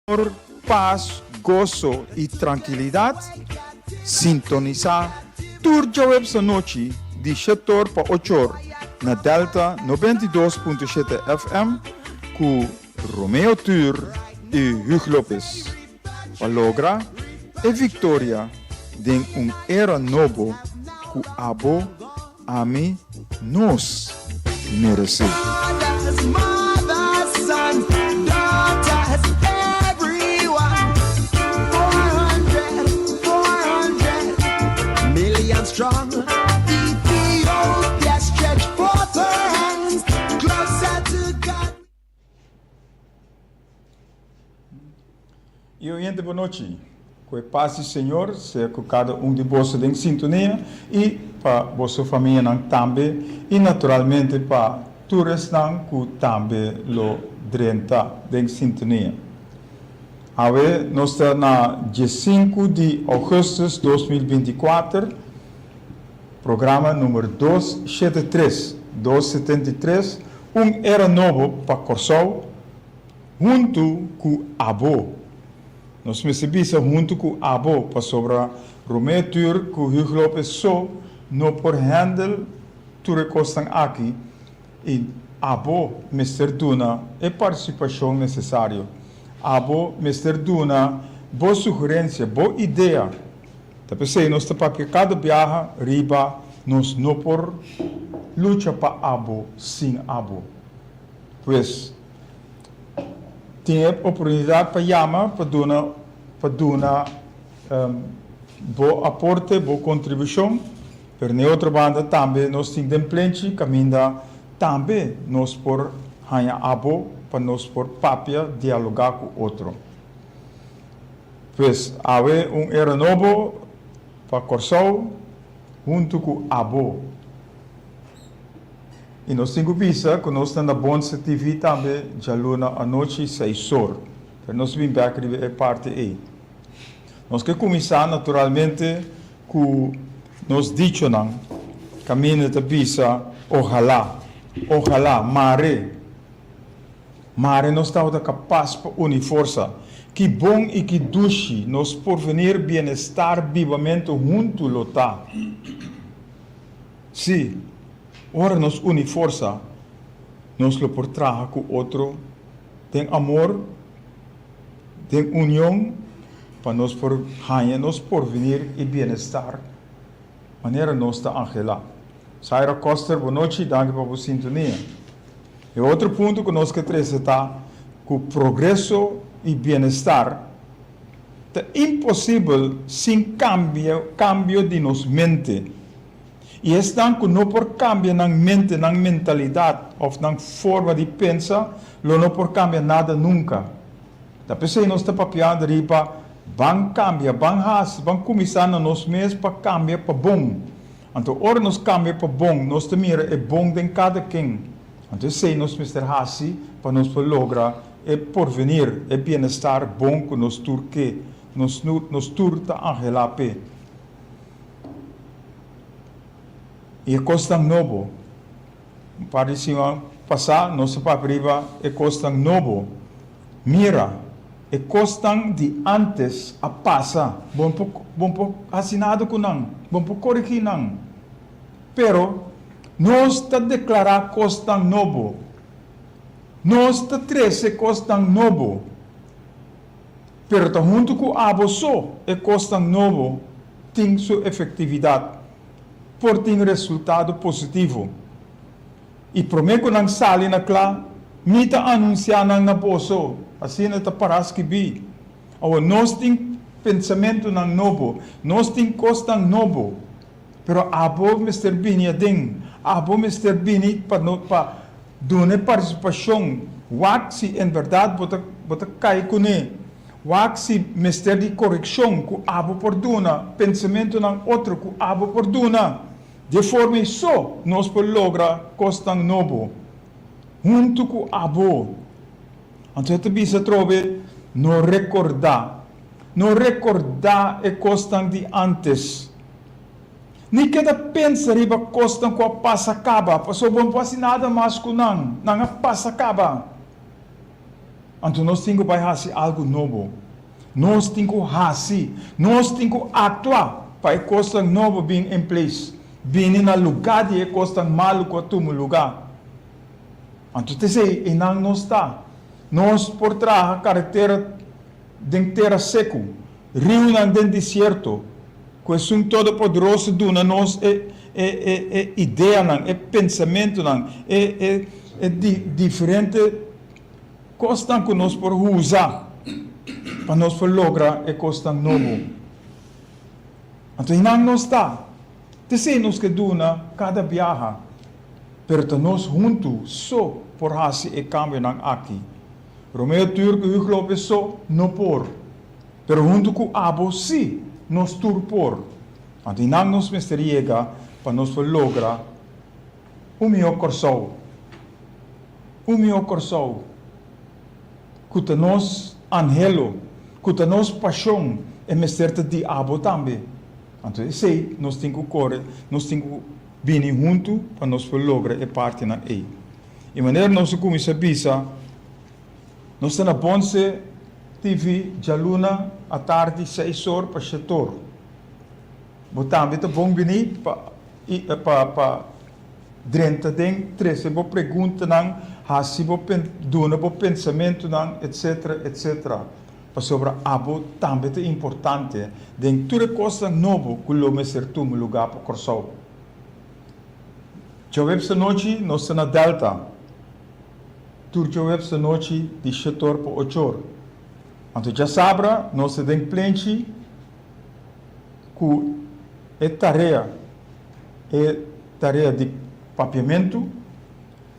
Amor, pas, goso i trankilidat, sintonisá tur djaweps anochi di shetor pa ochor na Delta 92.7 FM ku Romeo Tur i Hugh Lopez pa logra e viktoria den un era nobo ku abo Ami, nos meresé. I oyente bo nochi. Ku e pas di Señor sea ku kada un di boso den sintonia i pa boso famianan tambe i naturalmente pa tur esnan ku tambe lo drenta den sintonia. Awe nos ta na diesinku di ougùstùs 2024, programa numer dos shete tres, dos setenta i tres, Un era nobo pa Kòrsou huntu ku abo. Nos mester bisa huntu ku abo pasobra Romeo Tur ku Hugh Lopez so no por handle tur e kosnan aki i abo mester duna e partisipashon nesesario. Abo mester duna bo sugerensia, bo idea. Ta p'esei nos ta papia kada biaha riba nos no por lucha pa abo sin abo. Pues, tin e oportunidat pa yama pa duna pa duna bo aporte, bo kontribushon, pero na e otro banda tambe nos tin den plenchi kaminda tambe nos por haña abo pa nos por papia, dialogá ku otro. Pues, awe un era nobo pa Kòrsou huntu ku abo. I nos tin ku bisa ku nos ta na Bonse TV tambe djaluna anochi seisor. Pero nos bin bek riba e parti ei. Nos ke kuminsá naturalmente ku nos dichonan kaminda ta bisa ohalá, ohalá, mare, mare nos tabata kapas pa uni forsa. Ki bon i ki dushi nos porvenir, bienestar, bibamentu huntu lo ta. Sí, ora nos uni forsa, nos lo por traha ku otro den amor, den union, pa nos por haña nos porvenir i bienestar manera nos ta anhelá. Zaira Koster, bonochi, danki pa bo sintonia. E otro punto ku nos ke trese ta ku progreso i bienestar ta imposibel sin kambio, kambio di nos mente. I esnan ku no por kambia nan mente, nan mentalidat òf nan forma di pensa lo no por kambia nada nunka. Ta p'esei nos ta papiando riba ban kambia, ban hasi, ban kuminsá na nos mes pa kambia pa bon. Anto ora nos kambia pa bon, nos ta mira e bon den kada ken. Anto esei nos mester hasi pa nos por logra e porvenir, e bienestar bon ku nos tur ke, nos nos tur ta anhelá p'e. I e kosnan nobo. Un par di siman pasá nos a papia riba e kosnan nobo. Mira, e kosnan di ántes a pasa. Bo no por, bo no por hasi nada ku nan, bo no por korigí nan. Pero nos ta deklará kosnan nobo. Nos ta trese kosnan nobo. Pero ta huntu ku abo so e kosnan nobo tin su efektividat, por tin resultado positivo. I promé ku nan sali na kla, mi ta anunsiá nan na boso, asina ta pará skibí. Awor, nos tin pensamentunan nobo, nos tin kosnan nobo, pero abo mester bini aden, abo mester bini pa no pa duna e partisipashon, wak si en bèrdat bo ta bo ta kai kuné, wak si mester di korekshon ku abo por duna, pensamentunan otro ku abo por duna. Di e forma ei so nos por logra kosnan nobo huntu ku abo. Anto e ta bisa atrobe, No rekordá, no rekordá e kosnan di ántes. Ni keda pensa riba kosnan ku a pasa kaba, pasobra bo no por hasi nada mas ku nan, nan a pasa kaba. Anto nos tin ku bai hasi algu nobo. Nos tin ku hasi, nos tin ku aktua pa e kosnan nobo bin in place, bini na lugá di e kosnan malu ku a tuma lugá. Anto t'esei einan nos ta. Nos por traha karetera den tera seku, riunan den desierto, ku Esun Todopoderoso duna nos e e e e ideanan, e pensamentunan, e e e di diferente kosnan ku nos por usa pa nos por logra e kosnan nobo. Anto einan nos ta. T'esei nos ke duna kada biaha, pero ta nos huntu so por hasi e kambionan aki. Romeo Tur ku Hugo Lopez so no por, pero huntu ku abo sí nos tur por. Anto einan nos mester yega pa nos por logra un mihó Kòrsou. Un mihó Kòrsou ku ta nos anhelo, ku ta nos pashon, e mester ta di abo tambe. Anto esei nos tin ku kore, nos tin ku bini huntu pa nos por logra e partinan ei. I manera nos a kuminsá bisa, nos ta na Bonse TV djaluna atardi seis or pa shete or. Bo tambe ta bon bini pa pa pa drenta den, trese bo preguntanan, hasi bo duna bo pensamentunan, etcetera, etcetera. Pasobra abo tambe ta importante den tur e kosnan nobo ku lo mester tuma lugá pa Kòrsou. Djaweps anochi nos ta na Delta. Tur djaweps anochi di shetor pa ochor. Anto djasabra nos ta den Plenchi ku e tarea, e tarea di papiamentu.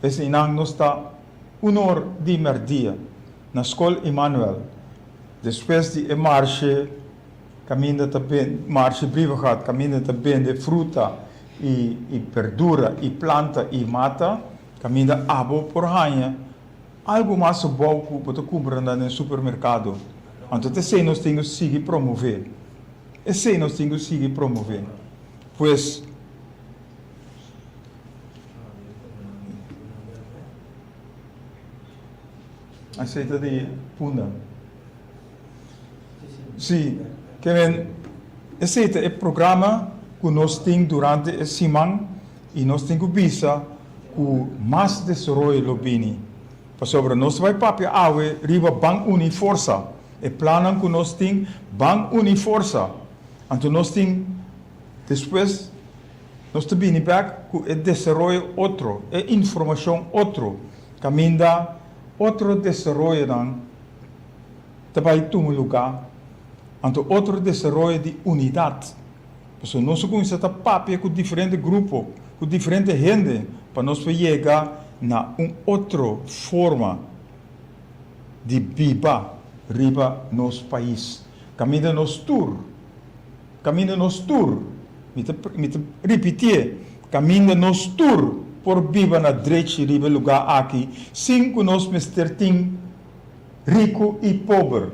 Eseinan nos ta un or di mèrdia na Skol Immanuel. Despues di e marshe kaminda ta marshe Brievengat kaminda ta bende fruta i i berdura i planta i mata kaminda abo por haña algu mas abou ku bo ta kumpra na den supermerkado. Anto ta esei nos tin ku sigui promové. Esei nos tin ku sigui promové. Pues. Esei ta di Punda. Sí, ke men esei ta e programa ku nos tin durante e siman i nos tin ku bisa ku mas desaroyo lo bini. Pasobra nos ta bai papia awe riba Ban Uni Forsa, e plannan ku nos tin Ban Uni Forsa. Anto nos tin despues nos ta bini bek ku e desaroyo otro, e informashon otro, kaminda otro desaroyonan ta bai tuma lugá, anto otro desaroyo di unidat. Pasobra nos a kuminsá ta papia ku diferente grupo, ku diferente hende, pa nos por yega na un otro forma di biba riba nos pais. Kaminda nos tur, kaminda nos tur, mi ta mi ta ripitié, kaminda nos tur por biba na drechi riba e lugá aki sin ku nos mester tin Riku i pober.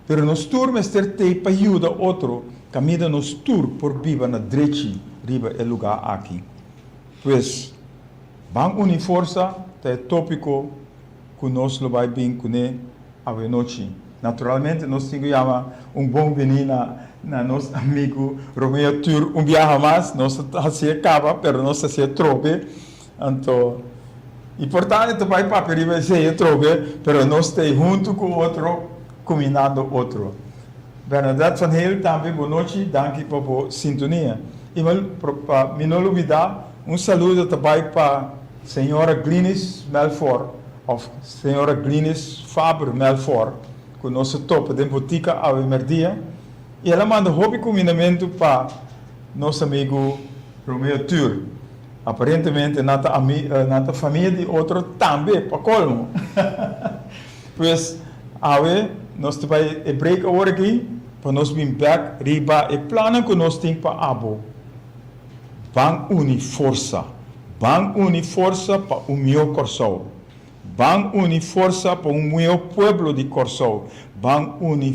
Pero nos tur mester t'ei pa yuda otro kaminda nos tur por biba na drechi riba e lugá aki. Pues, ban uni forsa ta e tópiko ku nos lo bai bin kuné awenochi. Naturalmente nos tin ku yama un bon bini na na nos amigu Romeo Tur un biaha mas. Nos ta hasié kaba, pero nos ta hasié trobe. Anto, importante ta bai papia riba esei atrobe, pero nos ta ei huntu ku otro, kumindando otro. Bernadette van Heel tambe bo nochi, danki pa bo sintonia. I pa mi no lubida, un saludo ta bai pa señora Glynis Melfor of señora Glynis Faber Melfor ku nos a topa den botika awe merdia i el a manda hopi kumindamentu pa nos amigu Romeo Tur. Aparentemente nan ta ami, nan ta famia di otro tambe, pa colmo. Pues, awe nos ta bai e break awor aki pa nos bin bek riba e plannan cu nos tin pa abo. Ban uni forsa. Ban uni forsa pa un mihó Kòrsou. Ban uni forsa pa un mihó pueblo di Kòrsou. Ban uni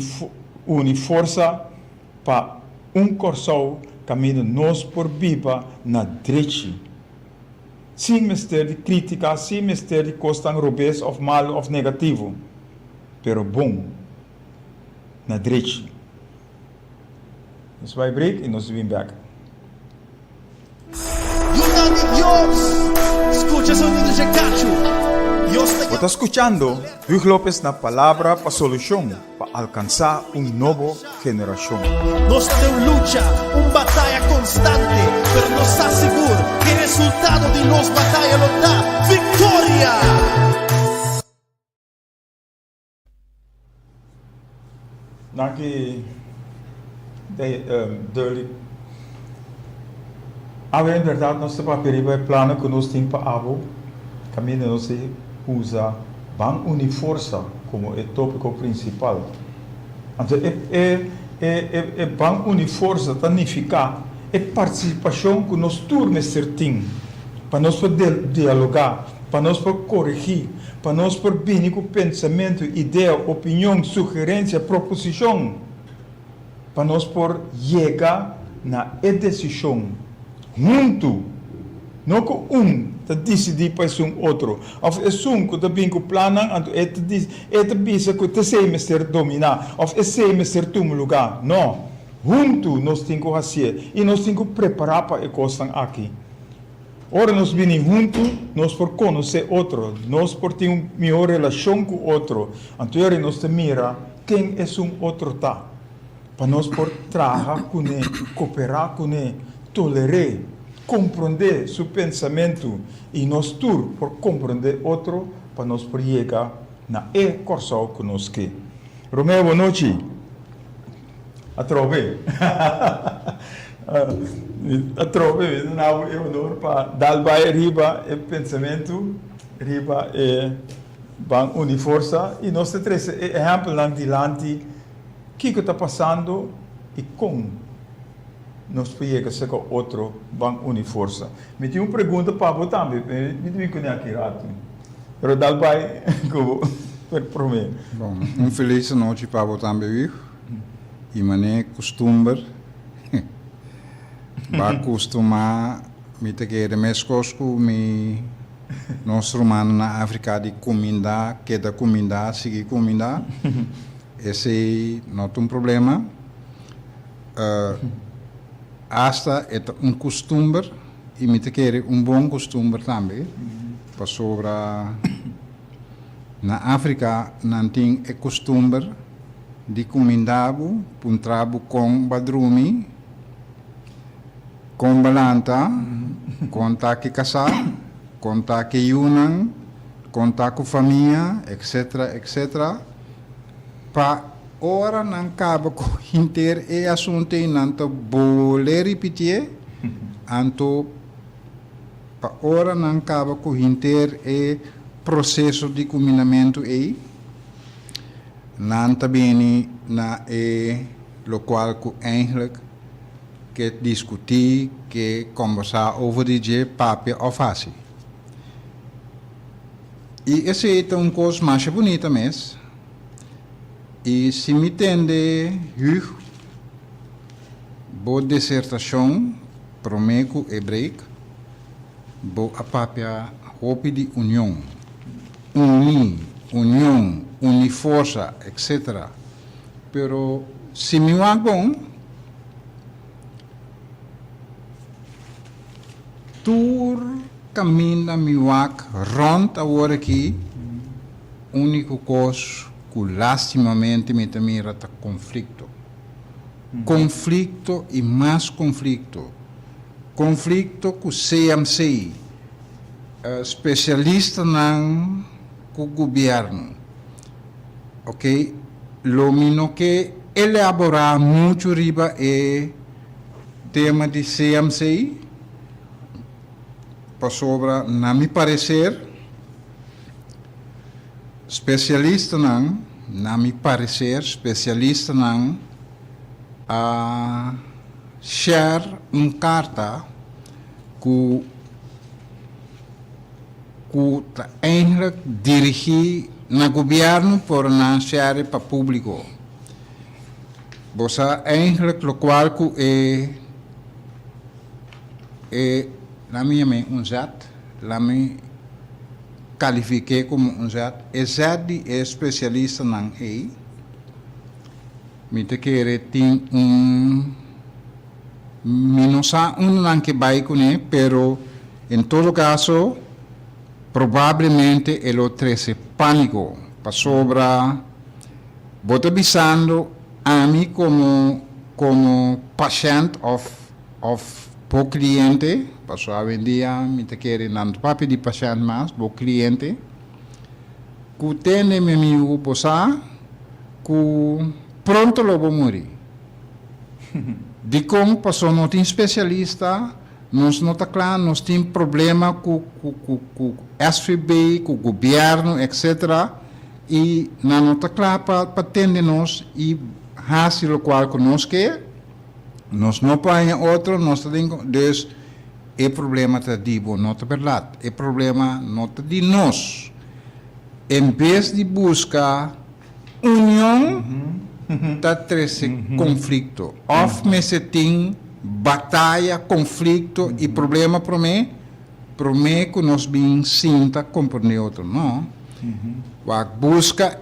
uni forsa Pa un Kòrsou kaminda nos por biba na drechi, sin mester di krítika, sin mester di kosnan robes òf malu òf negativo. pero bon na drechi. Nos bai break y nos bin bek. Yunan di Dios, skucha sonido dje kachu. Dios ta Bo ta skuchando Huug Lopez na Palabra pa Solushon pa alkansá un nobo generashon. Nos ta den un lucha, un bataya konstante, pero nos sa sigur ku e resultado di nos bataya lo ta viktoria! Danki Durley. Awe en berdad nos ta papia riba e plannan ku nos tin pa abo kaminda nos ta usa Ban Uni Forsa komo e topiko prinsipal. Anto e e e e Ban Uni Forsa ta nifiká e partisipashon ku nos tur mester tin pa nos por dialogá, pa nos por koregí, Pa nos por bini ku pensamentu, idea, opinion, sugerensia, proposishon, pa nos por yega na e desishon huntu, no ku un ta disidí pa esun otro, òf esun ku ta bin ku plannan anto e ta e ta bisa ku t'esei mester dominá òf esei mester tuma lugá. No, huntu nos tin ku hasié i nos tin ku prepará pa e kosnan aki. Ora nos bini huntu, nos por konosé otro, nos por tin un mihó relashon ku otro. Anto yori nos ta mira ken esun otro ta, pa nos por traha kuné, koperá kuné, toler'é, komprondé su pensamentu i nos tur por komprondé otro pa nos por yega na e Kòrsou ku nos ke. Romeo, bo nochi. Atrobe. Atrobe mi ta duna bo e honor pa dal bai riba e pensamentu, riba e ban uni forsa i nos ta trese e ehèmpelnan dilanti kiko ta pasando i kon nos por yega serka otro ban uni forsa. Mi tin un pregunta pa bo tambe, mi ta bin kuné aki ratu. Pero dal bai ku bo per promé. Bon, un felis anochi pa bo tambe Huug. I manera kustumber bo a kustumá mi ta kere meskos ku mi nos rumannan na Afrika di kumindá, keda kumindá, sigui kumindá. Esei no ta un problema. Asta e ta un kustumber i mi ta kere un bon kustumber tambe. Pasobra na Afrika nan tin e kustumber di kuminda bo, puntra bo kon bo a drumi, kon bo a lanta, kon ta ki kasá, kon ta ki yunan, kon ta ku famia, etcetera, etcetera. Pa ora nan kaba ku henter e asuntu ei nan ta bole ripitié, anto Pa ora nan kaba ku hinter e proseso di kuminamentu ei, nan ta bini na e lokual ku eindelijk ke diskutí, ke kòmbersá over di dje, papia òf hasi. I esei ta un kos masha bunita mes. I si mi tende Huug bo disertashon, Promé ku e break, bo a papia hopi di union. Uní, union, uní forsa, etc. Pero si mi wak bon, tur kaminda mi wak rònt awor aki, úniko kos ku lástimamente mi ta mira ta konflikto. Konflikto i mas konflikto. Konflikto ku CMC, spesialistanan ku gobièrnu. Ok, lo mi no ke elaborá muchu riba e tema di CMC, pasobra na mi pareser Spesialistanan, na mi pareser, spesialistanan a share un karta ku ku ta eindelijk dirigí na gobièrnu por nan share pa públiko. Bo sa eindelijk lokual ku e e, laat mi yam'é un zet, laat mi. kalifik'é komo un zèt, e zèt di e spesialistanan ei, mi ta kere tin un, mi no sa unda nan ke bai kuné, pero en todo kaso probablemente e lo trese pániko, pasobra bo ta bisando ami komo komo pashènt òf Of bo cliente, paso awendia mi ta kere nan ta papia di pashent mas, bo cliente, cu tende mi amigo bo sa cu pronto lo bo muri. Dicon? Paso no tin specialista, nos no ta cla, nos tin problema cu cu cu SVB, cu gobierno etc. Y nan no ta cla pa pa tende nos y haci locual cu nos ke. Nos no por haña otro, nos ta den dus e problema ta di bo, no ta berdad. E problema no ta di nos. En bes di busca union, ta trece conflicto. Of mester tin bataya, conflicto y problema prome, prome cu nos bin sinta comprende otro. No. Wak busca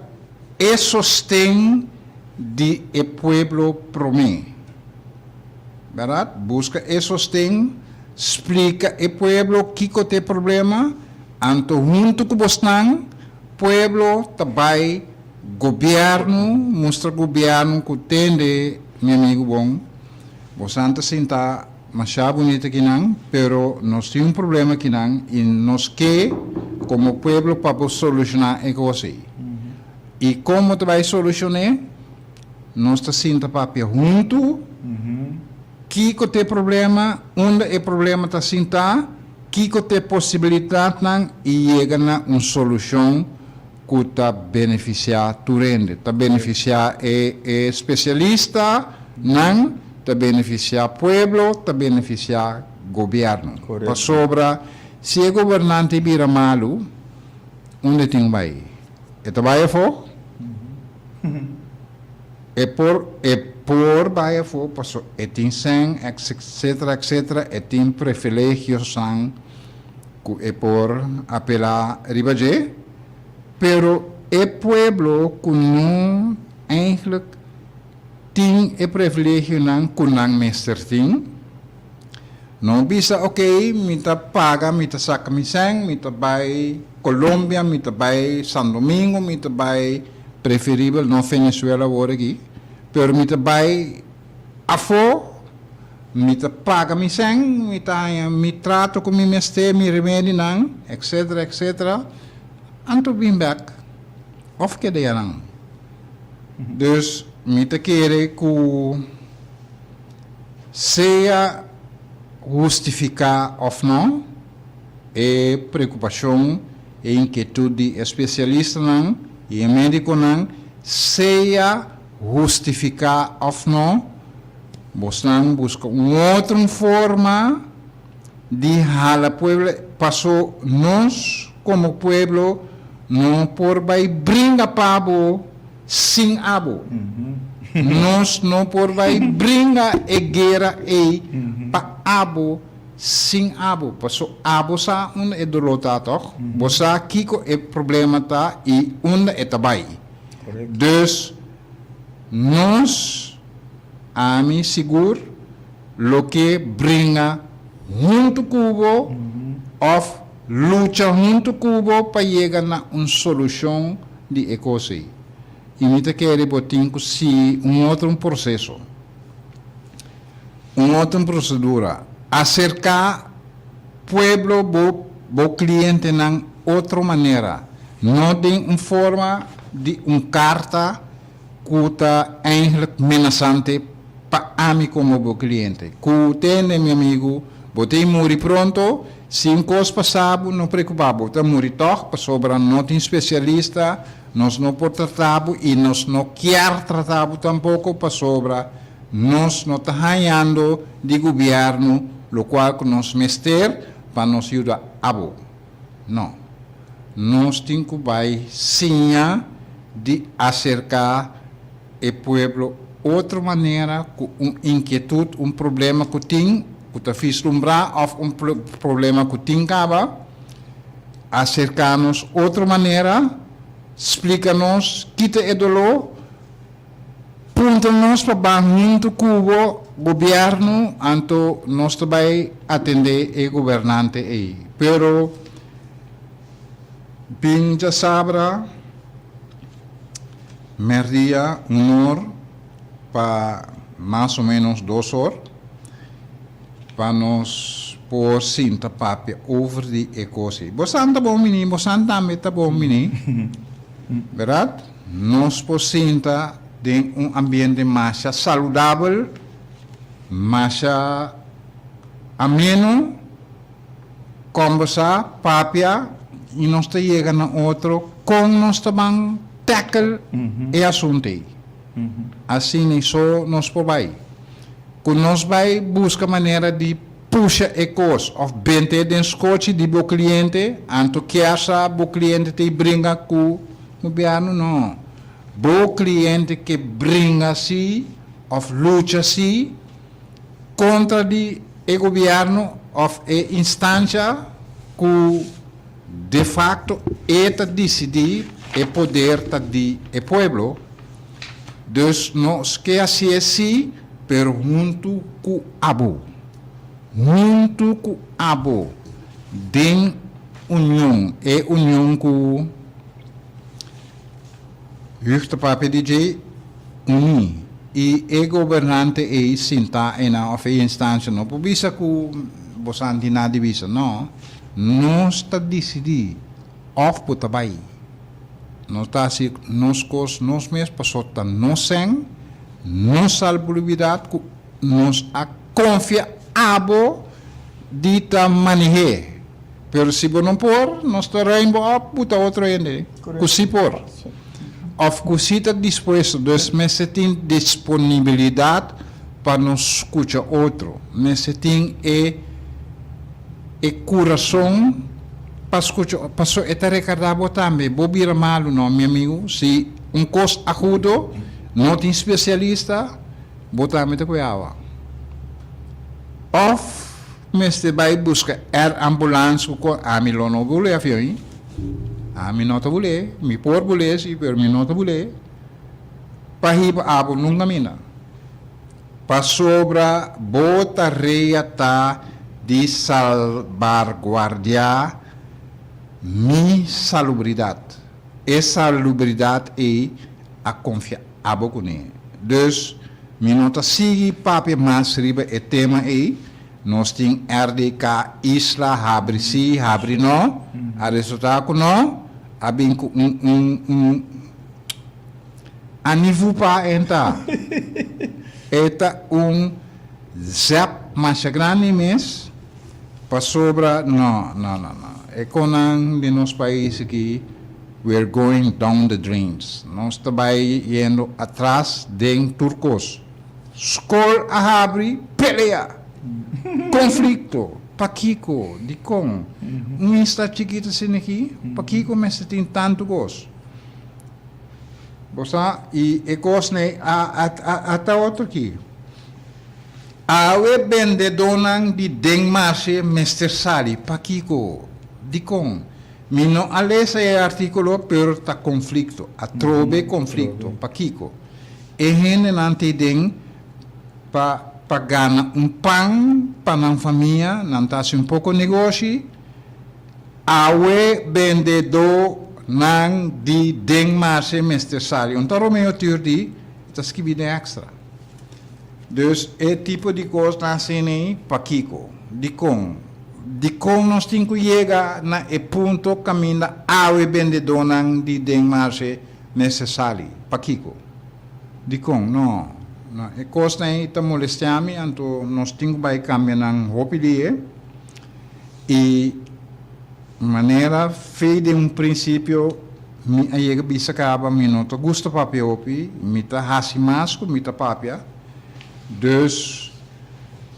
e sosten di e pueblo promé. Bèrdat? Buska e sosten, splika e pueblo kiko ta e problema, anto huntu ku bosnan, pueblo ta bai gobièrnu, mustra gobièrnu ku tende, mi amigu bon, bosnan ta sinta masha bunita kinan, pero nos tin un problema kinan i nos ke komo pueblo pa bo solushoná e kos ei. I kon bo ta bai solushon'é? Nos ta sinta papia huntu, kiko ta e problema, unda e problema ta sintá, kiko ta e posibilidatnan i yega na un solushon ku ta benefisiá tur hende. Ta benefisiá e e spesialistanan, ta benefisiá pueblo, ta benefisiá gobièrnu. Pasobra si e gobernante bira malu, unda e tin bai? E ta bai afó? E por e por bai afó paso e tin sèn etcetera etcetera e tin prefilegiosan ku e por apelá riba dje pero e pueblo ku no eigenlijk tin e prefilegionan ku nan mester tin No bisa ok mi ta paga mi ta saca mi sèn mi ta bai Colombia mi ta bai San Domingo mi ta bai preferibel no Venezuela awor aki pero mi ta bai afo mi ta paga mi sèn mi ta haña mi trato cu mi mester mi remedinan etcetera etcetera anto bin bek of keda yanan dus mi ta kere cu. Sea hustifiká òf no, e preokupashon, e inkietut di e spesialistanan i e médikonan, sea hustifiká òf no, bosnan buska un otro forma di hala pueblo, paso nos komo pueblo no por bai bringa pa bo sin abo. Nos no por bai bringa e guera ei pa abo sin abo. Paso abo sa unda e doló ta tòg? Bo sa kiko e problema ta i unda e ta bai. Dus nos, ami sigur, lo ke bringa huntu ku bo òf lucha huntu ku bo pa yega na un solushon di e kos ei. I mi ta kere bo tin ku sigui un otro un proseso, un otro un prosedura. Aserká pueblo bo bo klientenan otro manera, no den un forma di un karta ku ta eindelijk menasante pa ami komo bo kliente. Ku tende mi amigu, bo tin muri pronto, si un kos pasa bo no preokupa, bo ta muri tòg pasobra no tin spesialista, nos no por trata bo i nos no kier trata bo tampoko pasobra nos no ta hañando di gobièrnu lokual ku nos mester pa nos yuda abo. No. Nos tin ku bai siña di aserká e pueblo otro manera ku un inkietut, un problema ku tin, ku ta vislumbrá òf un problema ku tin kaba. Aserká nos otro manera, splika nos, kita e doló, puntra nos pa ban huntu ku bo gobièrnu, anto nos ta bai atendé e gobernante ei. Pero bin djasabra mèrdia un or pa mas o ménos dos or, Pa nos por sinta papia over di e kos ei. Bosan ta bon bini, bosan tambe ta bon bini, berdad? Nos por sinta den un ambiente masha saludabel, masha ameno, kombersá, papia i nos ta yega na otro kon nos ta ban tackle e asuntu ei. Asina so nos por bai. Ku nos bai buska manera di pusha e kos òf bent'é den skochi di bo kliente, anto kier sa bo kliente ta bringa ku gobièrnu? No. Bo kliente ke bringa si òf lucha si kontra di e gobièrnu òf e instansha ku de fakto e ta disidí, e poder ta di e pueblo. Dus nos ke hasié sí, pero huntu ku abo. Huntu ku abo, den union, e union ku Hug ta papia di dje, uní. I e gobernante ei sintá einan òf e instansha no por bisa ku bosan tin nada di bisa. No, nos ta disidí òf bo ta bai. Nos ta hasi nos kos nos mes paso ta nos sèn, nos salbulibidat ku nos a konfia abo di ta maneh'é. Pero si bo no por, nos ta ruim bo òp buta otro hende ku si por òf ku si ta dispuesto. Dus mester tin disponibilidat pa nos skucha otro. Mester tin e e kurason. Pa scucha, paso e ta recarda bo tambe, bo bira malu no mi amigo, si un cos agudo no tin specialista, bo tambe ta coge awa. Of mester bay busca air ambulance cu con, ami lo no bule avion hi, ami no ta bule, mi por bule si, pero mi no ta bule, pa hiba abo nunca mina. Pasobra bo tarea ta di salbarguardiá mi salubridat. E salubridat ei a konfia abo kuné. Dus, mi no ta sigui papia mas riba e tema ei. Nos tin RDK Isla habri sí, habri no. A resultá ku no. A bin ku un un un. A nivu pa en ta. E ta un zèp masha grandi mes, pasobra no, no, no, no. E konan di nos pais aki, we are going down the drains. Nos ta bai yendo atras den tur kos. Skol a habri, pelea! Konflikto! Pakiko? Dikon? Un isla chikito asina aki, pakiko mester tin tantu kos? Bo sa, i e kosnan a a ta otro ki. Awe bendedónan di den marshe mester sali. Pakiko? Dikon? Mi no a lesa e artíkulo, pero ta konflikto. Atrobe konflikto. Pakiko? E hendenan t'ei den pa pa gana un pan pa nan famia, nan ta hasi un poko negoshi. Awe bendedó nan di den marshe mester sali. Un ta Romeo tur di ta skibi den extra. Dus e tipo di kos nan asina ei pakiko? Dikon? Dikon nos tin ku yega na e punto kaminda awe bendedó nan di den marshe mester sali? Pakiko? Dikon? No. No. E kosnan ei ta molestia mi anto nos tin ku bai kambia nan hopi dia. I manera fe den un prinsipio mi a yega bisa kaba mi no ta gusta papia hopi, mi ta hasi mas ku mi ta papia. Dus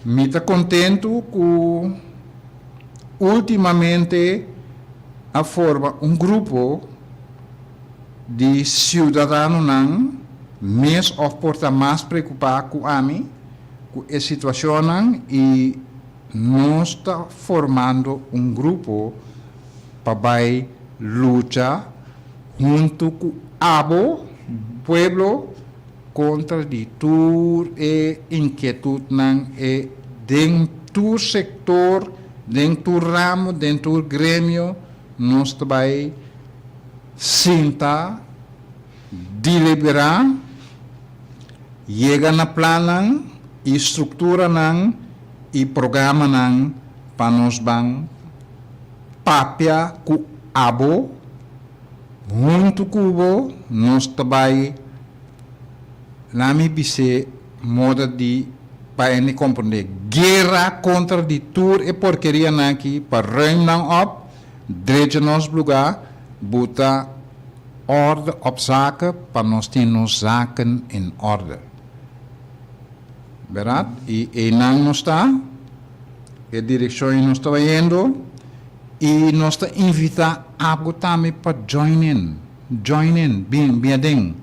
mi ta kontentu ku ultimamente a forma un grupo di siudadanonan mes òf por ta mas preokupá ku ami ku e situashonnan i Nos ta formando un grupo pa. pa bai lucha huntu ku abo, pueblo, kontra di tur e inkietutnan e den tur sektor, den tur ramo, den tur gremio nos ta bai sinta, deliberá, yega na plannan i strukturanan i programanan pa nos ban papia ku abo, huntu ku bo nos ta bai lami bis'é moda di pa hende komprondé, guera kontra di tur e porkerianan aki pa ruim nan op, drecha nos lugá, buta orde op zaken pa nos tin nos zaken in orde. Berdad? I einan nos ta, e direkshon ei nos ta bayendo, i nos ta invitá abo tambe pa join in, join in, bin, bin aden.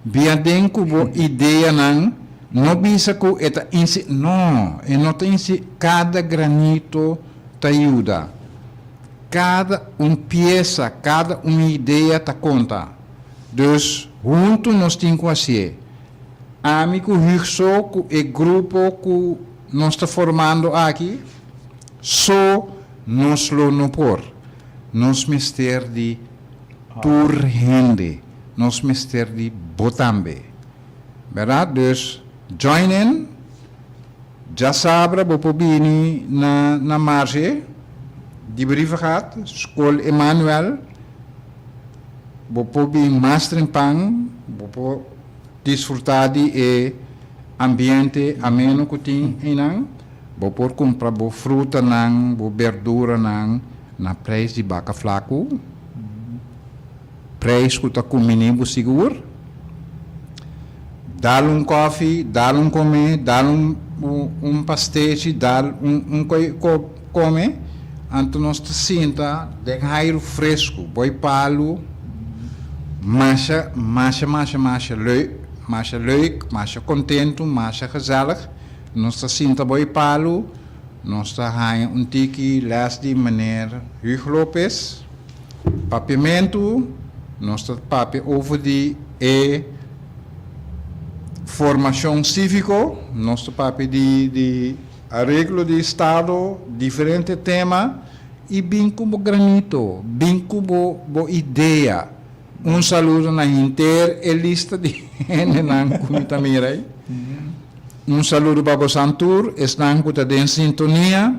Bin aden ku bo ideanan, no bisa ku e ta insi, no, e no ta insi, kada granito ta yuda. Kada un piesa, kada un idea ta konta. Dus huntu nos tin ku hasié. Ami ku Hug so ku e grupo ku nos ta formando aki so nos lo no por. Nos mester di tur hende. Nos mester di bo tambe. Berdad? Dus join in. Djasabra bo por bini na na marshe di Brievengat, Skol Emanuel. Bo por bin mas trempan, bo por disfrutá di e ambiente ameno ku tin einan. Bo por kumpra bo frutanan, bo berduranan na preis di baka flaku, preis ku ta kumbiní bo sigur. Dal un kòfi, dal un komé, dal un un pastechi, dal un un koi kome, anto nos ta sinta den hairu fresku, boi palu, masha, masha, masha, masha leuk, masha leuk, masha kontentu, masha gezellig. Nos ta sinta boi palu, nos ta haña un tiki lès di meneer Huug Lopez. Papiamentu, nos ta papia over di e formashon síviko, nos ta papia di di areglo di estado, diferente tema, i bin ku bo granito, bin ku bo bo idea. Un saludo na henter e lista di hendenan ku mi ta mira ei. Un saludo pa bosan tur, esnan ku ta den sintonia.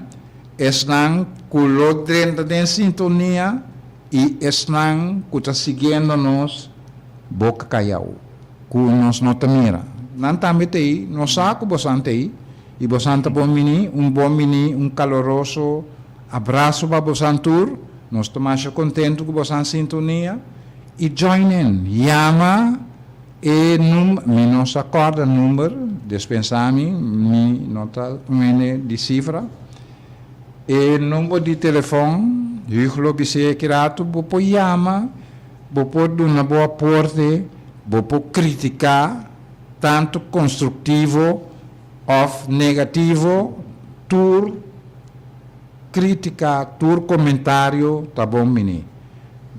Esnan ku lo drenta den sintonia i esnan ku ta siguiendo nos boka kayau, ku nos no ta mira. Nan tambe ta ei, nos sa ku bosan ta ei, i bosan ta bon bini, un bon bini, un kaloroso abraso pa bosan tur. Nos ta masha kontentu ku bosan sintonia i join in, yama e num, mi no sa kòrda number, despensa mi, mi no ta un hende di sifra. E number di telefòn, Hugo lo bis'é aki ratu, bo por yama, bo por duna bo aporte, bo por kritiká, tantu konstruktivo òf negativo, tur krítika, tur komentario ta bon bini.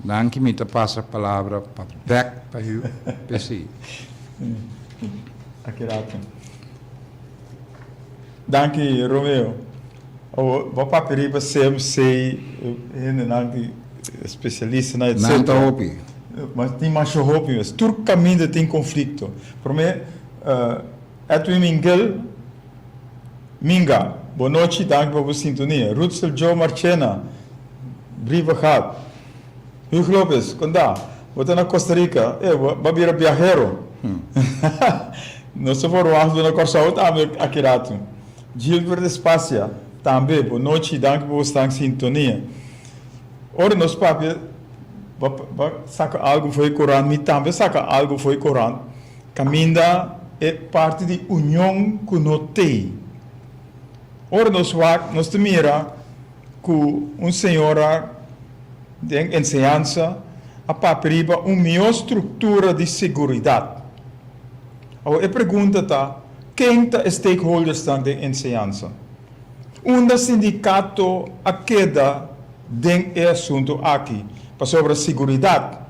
Danki mi ta pasa palabra pa bek pa Hugh p'esei. Aki rato. Danki Romeo. Awor bo papia riba CMC, hendenan di especialistanan etc. Nan ta hopi. Mas tin masha hopi mes. Tur caminda tin conflicto. Prome Edwin Mingel Minga, bo nochi, danki pa bo sintonia. Rutsel Joe Marchena, Brievengat. Hugh Lopez, kon ta? Bo ta na Costa Rica? E, bo a bira biahero. Nos ta por wak na Kòrsou tambe aki ratu. Gilbert Espacia, tambe, bo nochi, danki pa bo sta sintonia. Ora nos papia, bo a saka algu for e korant, mi tambe a saka algu for e korant. Kaminda e parti di union ku no tei. Ora nos wak, nos ta mira ku un señora den enseñansa a papia riba un mihó struktura di seguridat. Awor e pregunta ta, ken ta e stakeholdersnan den enseñansa? Unda sindikato a keda? den e asuntu aki, pasobra siguridat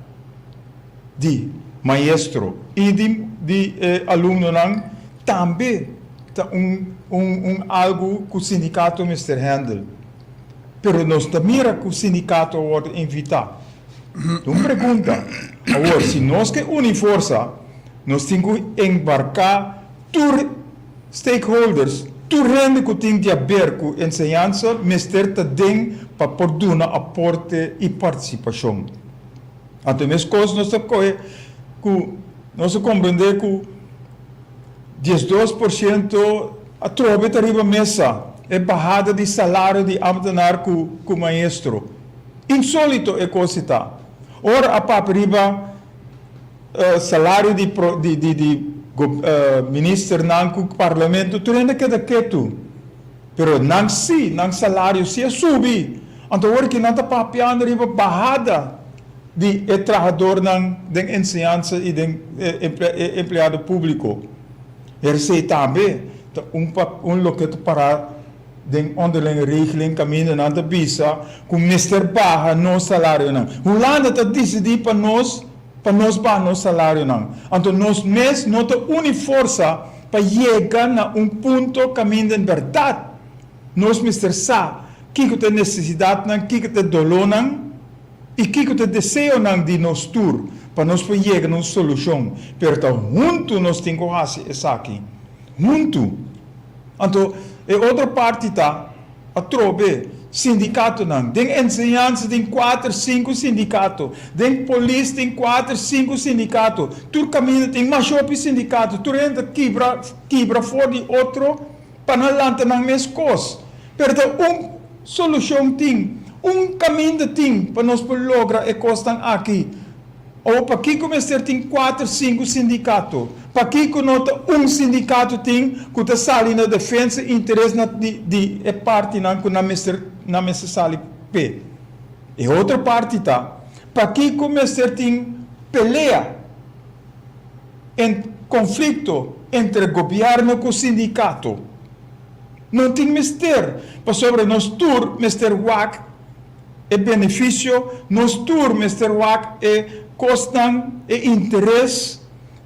di maestro i di di e alumnonan tambe ta un un un algu ku sindikato mester handle. Pero nos ta mira ku sindikato a wòrdu invitá. Ta un pregunta. Awor, si nos ke uni forsa, nos tin ku embarká tur stakeholders, tur hende ku tin di haber ku enseñansa mester ta den pa por duna aporte i partisipashon. Anto meskos nos ta kohe ku nos ta komprendé ku 12% atrobe ta riba mesa e bahada di salario di ambtenaar ku ku maestro. Insolito e kos si ta. Ora a papia riba salario di di di di ministernan ku parlamento tur hende a keda ketu. Pero nan si, nan salario si a subi. Anto awor ki nan ta papiando riba bahada di e trahadornan den enseñansa i den e empleado públiko. Hersei tambe ta un un loke ta pará den onderlinge regeling kaminda nan ta bisa ku mester baha nos salarionan. Hulanda ta disidí pa nos pa nos baha nos salarionan. Anto nos mes no ta uni forsa pa yega na un punto kaminda en bèrdat nos mester sa kiko ta e nesesidatnan, kiko ta e dolónan i kiko ta e deseonan di nos tur pa nos por yega na un solushon. Pero ta huntu nos tin ku hasi esaki. Huntu. Anto e otro parti ta atrobe sindikatonan. Den enseñansa tin kuater, sinku sindikato. Den polis tin kuater, sinku sindikato. Tur kaminda tin masha hopi sindikato. Tur hende ta kibra kibra for di otro pa nan lanta nan mes kos. Pero ta un solushon tin, un kaminda tin pa nos por logra e kosnan aki. O pakiko mester tin kuater sinku sindikato? Pakiko no ta un sindikato tin ku ta sali na defensa i interes na di di e partinan ku nan mester nan mester sali p'e? E otro parti ta, pakiko mester tin pelea en konflikto entre gobièrnu ku sindikato? No tin mester, pasobra nos tur mester wak e benefisio, nos tur mester wak e kosnan, e interes,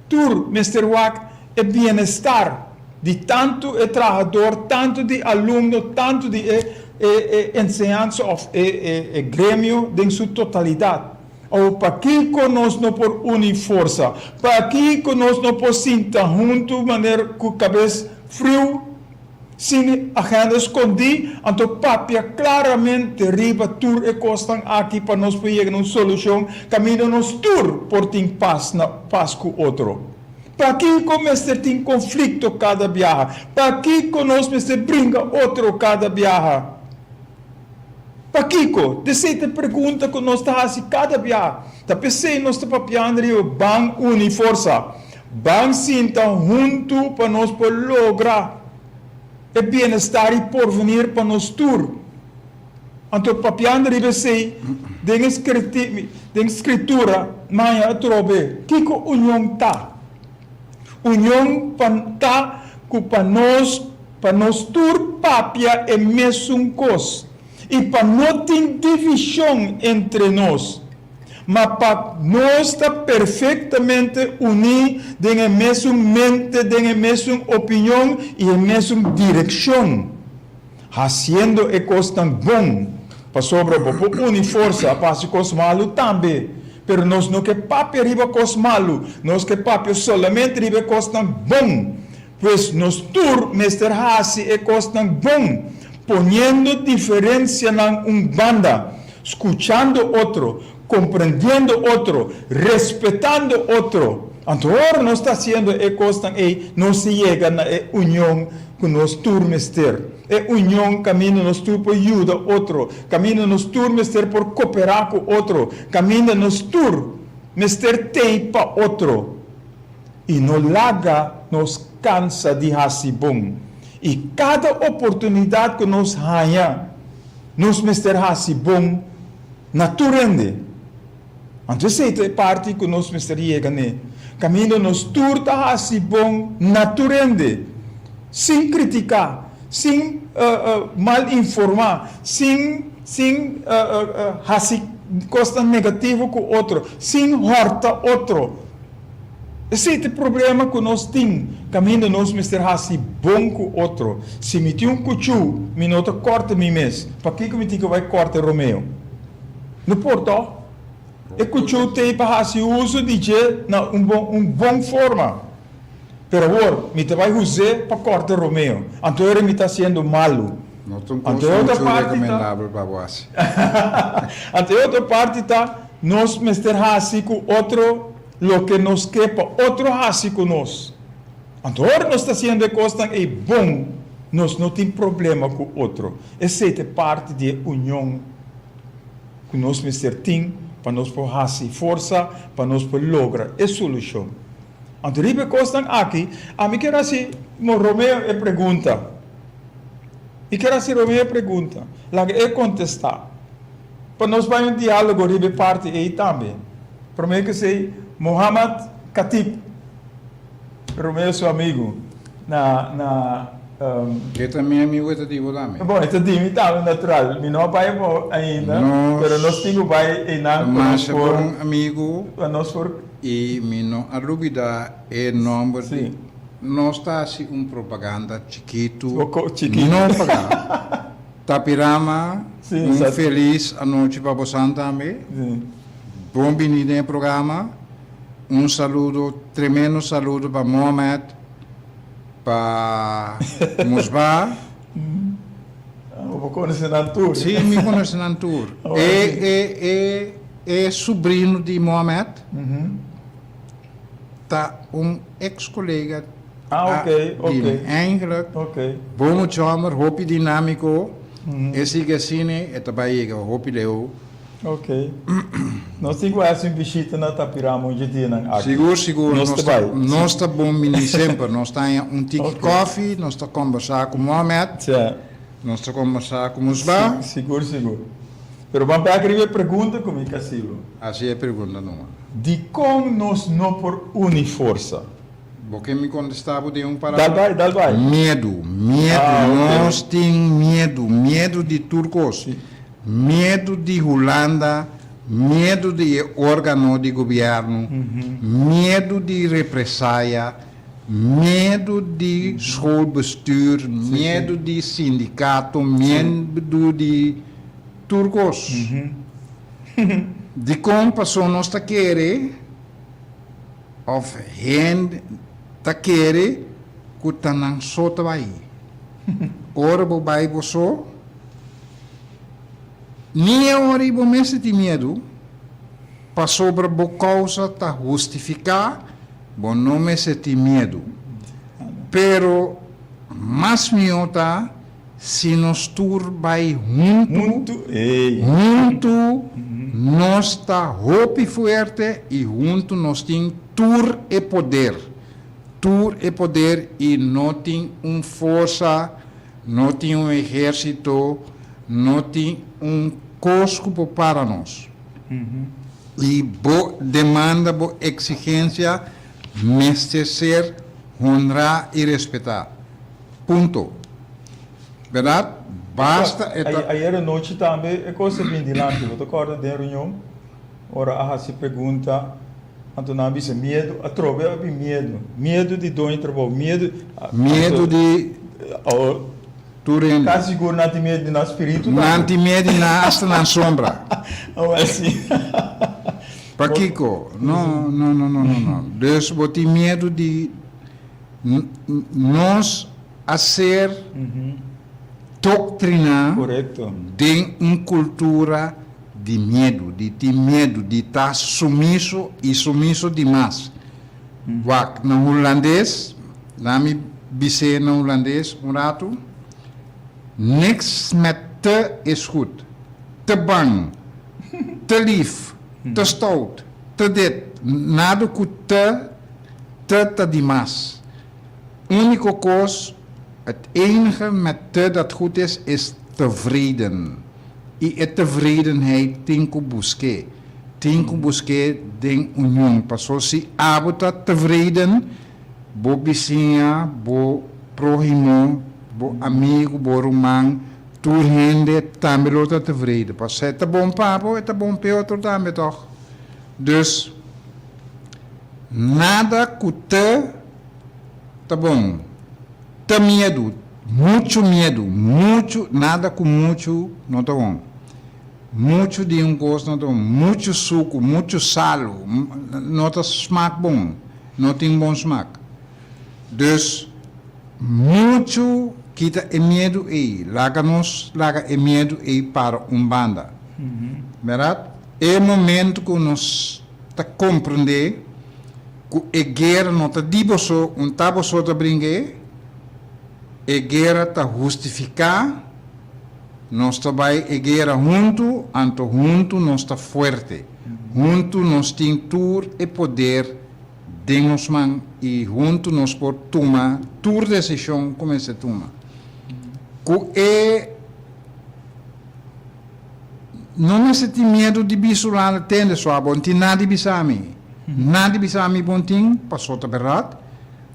tur mester wak e bienestar di tantu e trahador, tantu di alumno, tantu di e e enseñansa òf e e gremio den su totalidat. O pakiko nos no por uni forsa? Pakiko nos no por sinta huntu manera ku kabes friu? Sin agenda skondí, anto papia klaramente riba tur e kosnan aki pa nos por yega na un solushon kaminda nos tur por tin pas na pas ku otro. Pakiko mester tin konflikto kada biaha? Pakiko nos mester bringa otro kada biaha? Pakiko? T'esei ta e pregunta ku nos ta hasi kada biaha. Ta p'esei nos ta papiando riba ban uni forsa. Ban sinta huntu pa nos por logra e bienestar i porvenir pa nos tur. Anto papiando riba esei, den e den Skritura maña atrobe kiko union ta. Union pa ta ku pa nos pa nos tur papia e mesun kos i pa no tin divishon entre nos. Ma pa nos ta perfectamente uní den e mesun mente, den e mesun opinion i e mesun direccion, haciendo e cosnan bon, pasobra bo por uni forsa pa haci cos malu tambe, pero nos no ke papia riba cos malu, nos ke papia solamente riba e cosnan bon. Pues nos tur mester hasi e kosnan bon, poniendo diferensianan un banda, skuchando otro, komprendiendo otro, respetando otro. Anto ora nos ta hasiendo e kosnan ei, nos ta yega na e union ku nos tur mester. E union kaminda nos tur por yuda otro, kaminda nos tur mester por koperá ku otro, kaminda nos tur mester tei pa otro. I no laga nos kansa di hasi bon. I kada oportunidat ku nos haña, nos mester hasi bon na tur hende. Anto esei ta e parti ku nos mester yega n'e, kaminda nos tur ta hasi bon na tur hende, sin kritiká, sin mal informá, sin. Sin hasi kosnan negativo ku otro, sin hòrta otro. Esei ta e problema ku nos tin, kaminda nos mester hasi bon ku otro. Si mi tin un kuchú, mi no ta kòrta mi mes. Pakiko mi tin ku bai kòrta Romeo? No por tòg? E kuchú t'ei pa hasi uso di dje na un bon un bon forma. Pero awor, mi ta bai us'é pa kòrta Romeo. Anto ora mi ta hasiendo malu. No ta un Anto kos e otro muchu parti ta. rekomendabel pa bo hasi. Anto e otro parti ta, nos mester hasi ku otro loke nos ke pa otro hasi ku nos. Anto ora nos ta hasiendo e kosnan ei bon, nos no tin problema ku otro. Esei ta e parti di e union ku nos mester tin pa nos por hasi forsa pa nos por logra e solushon. Anto riba e kosnan aki, ami kier hasi Romeo e pregunta. Mi kier hasi Romeo e pregunta. Laga e kontestá. Pa nos bai un diálogo riba e parti ei tambe. Promé ku esei, Mohammad Khatib, Romeo su amigu, na na. E ta mi amigu, e ta di bo tambe. Bon, e ta di mi tambe, natural. Mi no a bai bo ainda, pero nos tin ku bai einan pa nos Masha por. bon amigu. Pa nos por. I mi no a lubida e nomber di. Nos ta hasi un propaganda chikitu. Poko chikitu. No paga. Tapirama, un felis anochi pa bosan tambe. Bon bini den e programa. Un saludo, tremendo saludo pa Mohamed, pa Musba. Bo konosé nan tur. Sí, mi konosé nan tur. E, e, e, e subrino di Mohamed ta un ex kolega Ah, oké, oké. di mi. Eigenlijk, Oké. bon mucha hòmber, hopi dinámiko. E sigui asina, e ta bai yega hopi leu. Ok. Nos tin ku hasi un bishita na Tapirama un dje dianan aki. Sigur, sigur. Nos ta bai. Nos ta bon bini semper. Nos ta haña un tiki Ok. kòfi, nos ta kòmbersá ku Mohamed, Tja. nos ta kòmbersá ku Musba. Sigur, sigur. Pero ban bèk riba e pregunta ku mi Casilo. Hasi e pregunta numa. Dikon nos no por uni forsa? Bo ke mi kontestá bo den un palabra? Dal bai, dal bai. Miedu, miedu. Ah, ok. Nos tin miedu, miedu di tur kos. Miedu di Hulanda, miedu di e organo di gobierno, miedu di represaya, miedu di schoolbestuur, miedu di sindicato, miedu di tur cos. Dicon paso nos ta kere of hende ta kere cu ta nan so ta bay. Ora bo bay bo so. Ni e ora ei bo mester tin miedu, pasobra bo kousa ta hustifiká, bo no mester tin miedu. Pero mas mihó ta si nos tur bai huntu, huntu nos ta hopi fuerte i huntu nos tin tur e poder, tur e poder i no tin un forsa No tin un ehérsito, no tin un kos ku por para nos. I bo demanda, bo eksigensia mester ser honrá i respetá. Punto. Bèrdat? Basta e ta. Ayer anochi tambe e kos a bin dilanti. Bo ta kòrda den reunion ora a hasi pregunta, anto nan a bisa miedu, atrobe a bin miedu, miedu di doño trabou, miedu. Miedu di tur hende. Kasi sigur nan tin miedu di nan spiritu tambe. Nan tin miedu di nan asta nan sombra. Awor si. Pakiko? No, no, no, no, no, no. Dus bo tin miedu di nos a ser doctriná den un cultura di miedu, di tin miedu, di ta sumiso y sumiso di mas. Wak, na hulandes, laat mi bis'é na hulandes un ratu, Niks met te is goed. Te bang, te lief, te stout, te dit, nada ku te, te ta di mas. Úniko kos, het enige met te dat goed is, is tevreden. I e tevredenheid tin ku busk'é. Tin ku busk'é den union. Paso si abo ta tevreden, bo bisiña, bo próhimo, bo amigu, bo ruman. Tur hende tambe lo ta tevreden. Pasobra e ta bon pa bo, e ta bon p'e otro tambe tòg. Dus, nada ku te ta bon. Te miedu, muchu miedu, muchu, nada ku muchu no ta bon. Muchu di un kos no ta bon. Muchu suku, muchu salu, no ta smak bon, no tin bon smak. Dus, muchu kita e miedu ei. Laga nos laga e miedu ei para un banda. Bèrdat? E momento ku nos ta komprendé ku e guera no ta di boso, un ta boso ta bring'é, e guera ta hustifiká, nos ta bai e guera huntu, anto huntu nos ta fuerte. Huntu nos tin tur e poder den nos man i huntu nos por tuma tur desishon ku mester tuma. Ku e no mester tin miedu di bisa Hulanda tende so abo no tin nada di bisa mi. Nada di bisa mi bon tin paso ta bèrdat.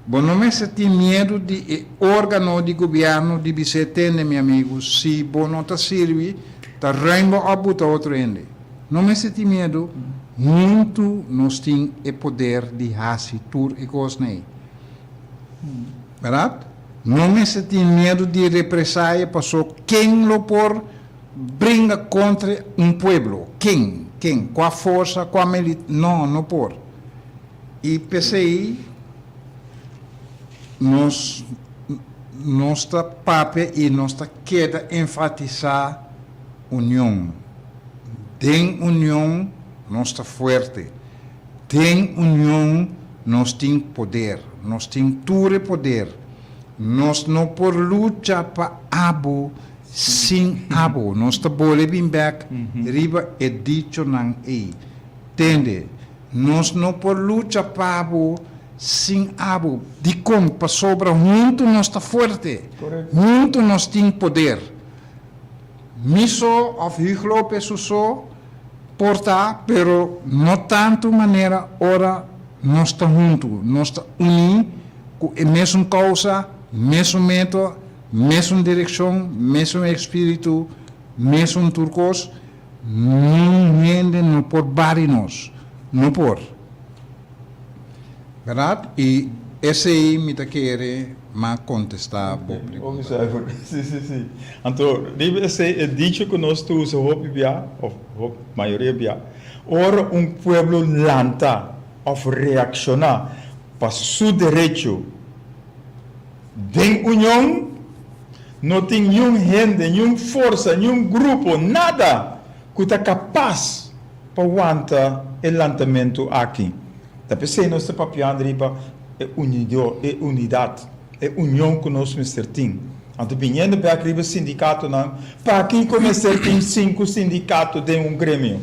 Bo no mester tin miedu di e organo di gobièrnu di bis'é tende mi amigu si bo no ta sirbi ta ruim bo òf buta otro hende. No mester tin miedu, huntu nos tin e poder di hasi tur e kosnan ei. Bèrdat? No mester tin miedu di represaye paso ken lo por bringa kontra un pueblo? Ken? Ken? Kua forsa? Kua mili? No, no por. I p'esei nos nos ta papia i nos ta keda enfatisá union. Den union nos ta fuerte. Den union nos tin poder. Nos tin tur e poder. Nos no por lucha pa abo sin abo. Nos ta bole bin bek riba e dichonan ei. Tende, nos no por lucha pa bo sin abo. Dikon? Pasobra huntu nos ta fuerte. Huntu nos tin poder. Mi so of Huug Lopez su so por ta, pero no tantu manera ora nos ta huntu, nos ta uní ku e mesun kousa, mesun meta, mesun direkshon, mesun espíritu, mesun tur kos, niun hende no por bari nos, no por. Bèrdat? I esei mi ta kere m'a kontestá bo pregunta. Hopi zuiver. Sí, sí, sí. Anto, riba esei e dicho ku nos ta usa hopi bia, òf hopi, mayoria bia, ora un pueblo lanta òf reakshoná pa su derecho den union, no tin niun hende, niun forsa, niun grupo, nada ku ta kapas pa wanta e lantamentu aki. Ta p'esei nos ta papiando riba e unido, e unidat, e union ku nos mester tin. Anto biniendo bèk riba e sindikatonan, pakiko mester tin sinku sindikato den un gremio?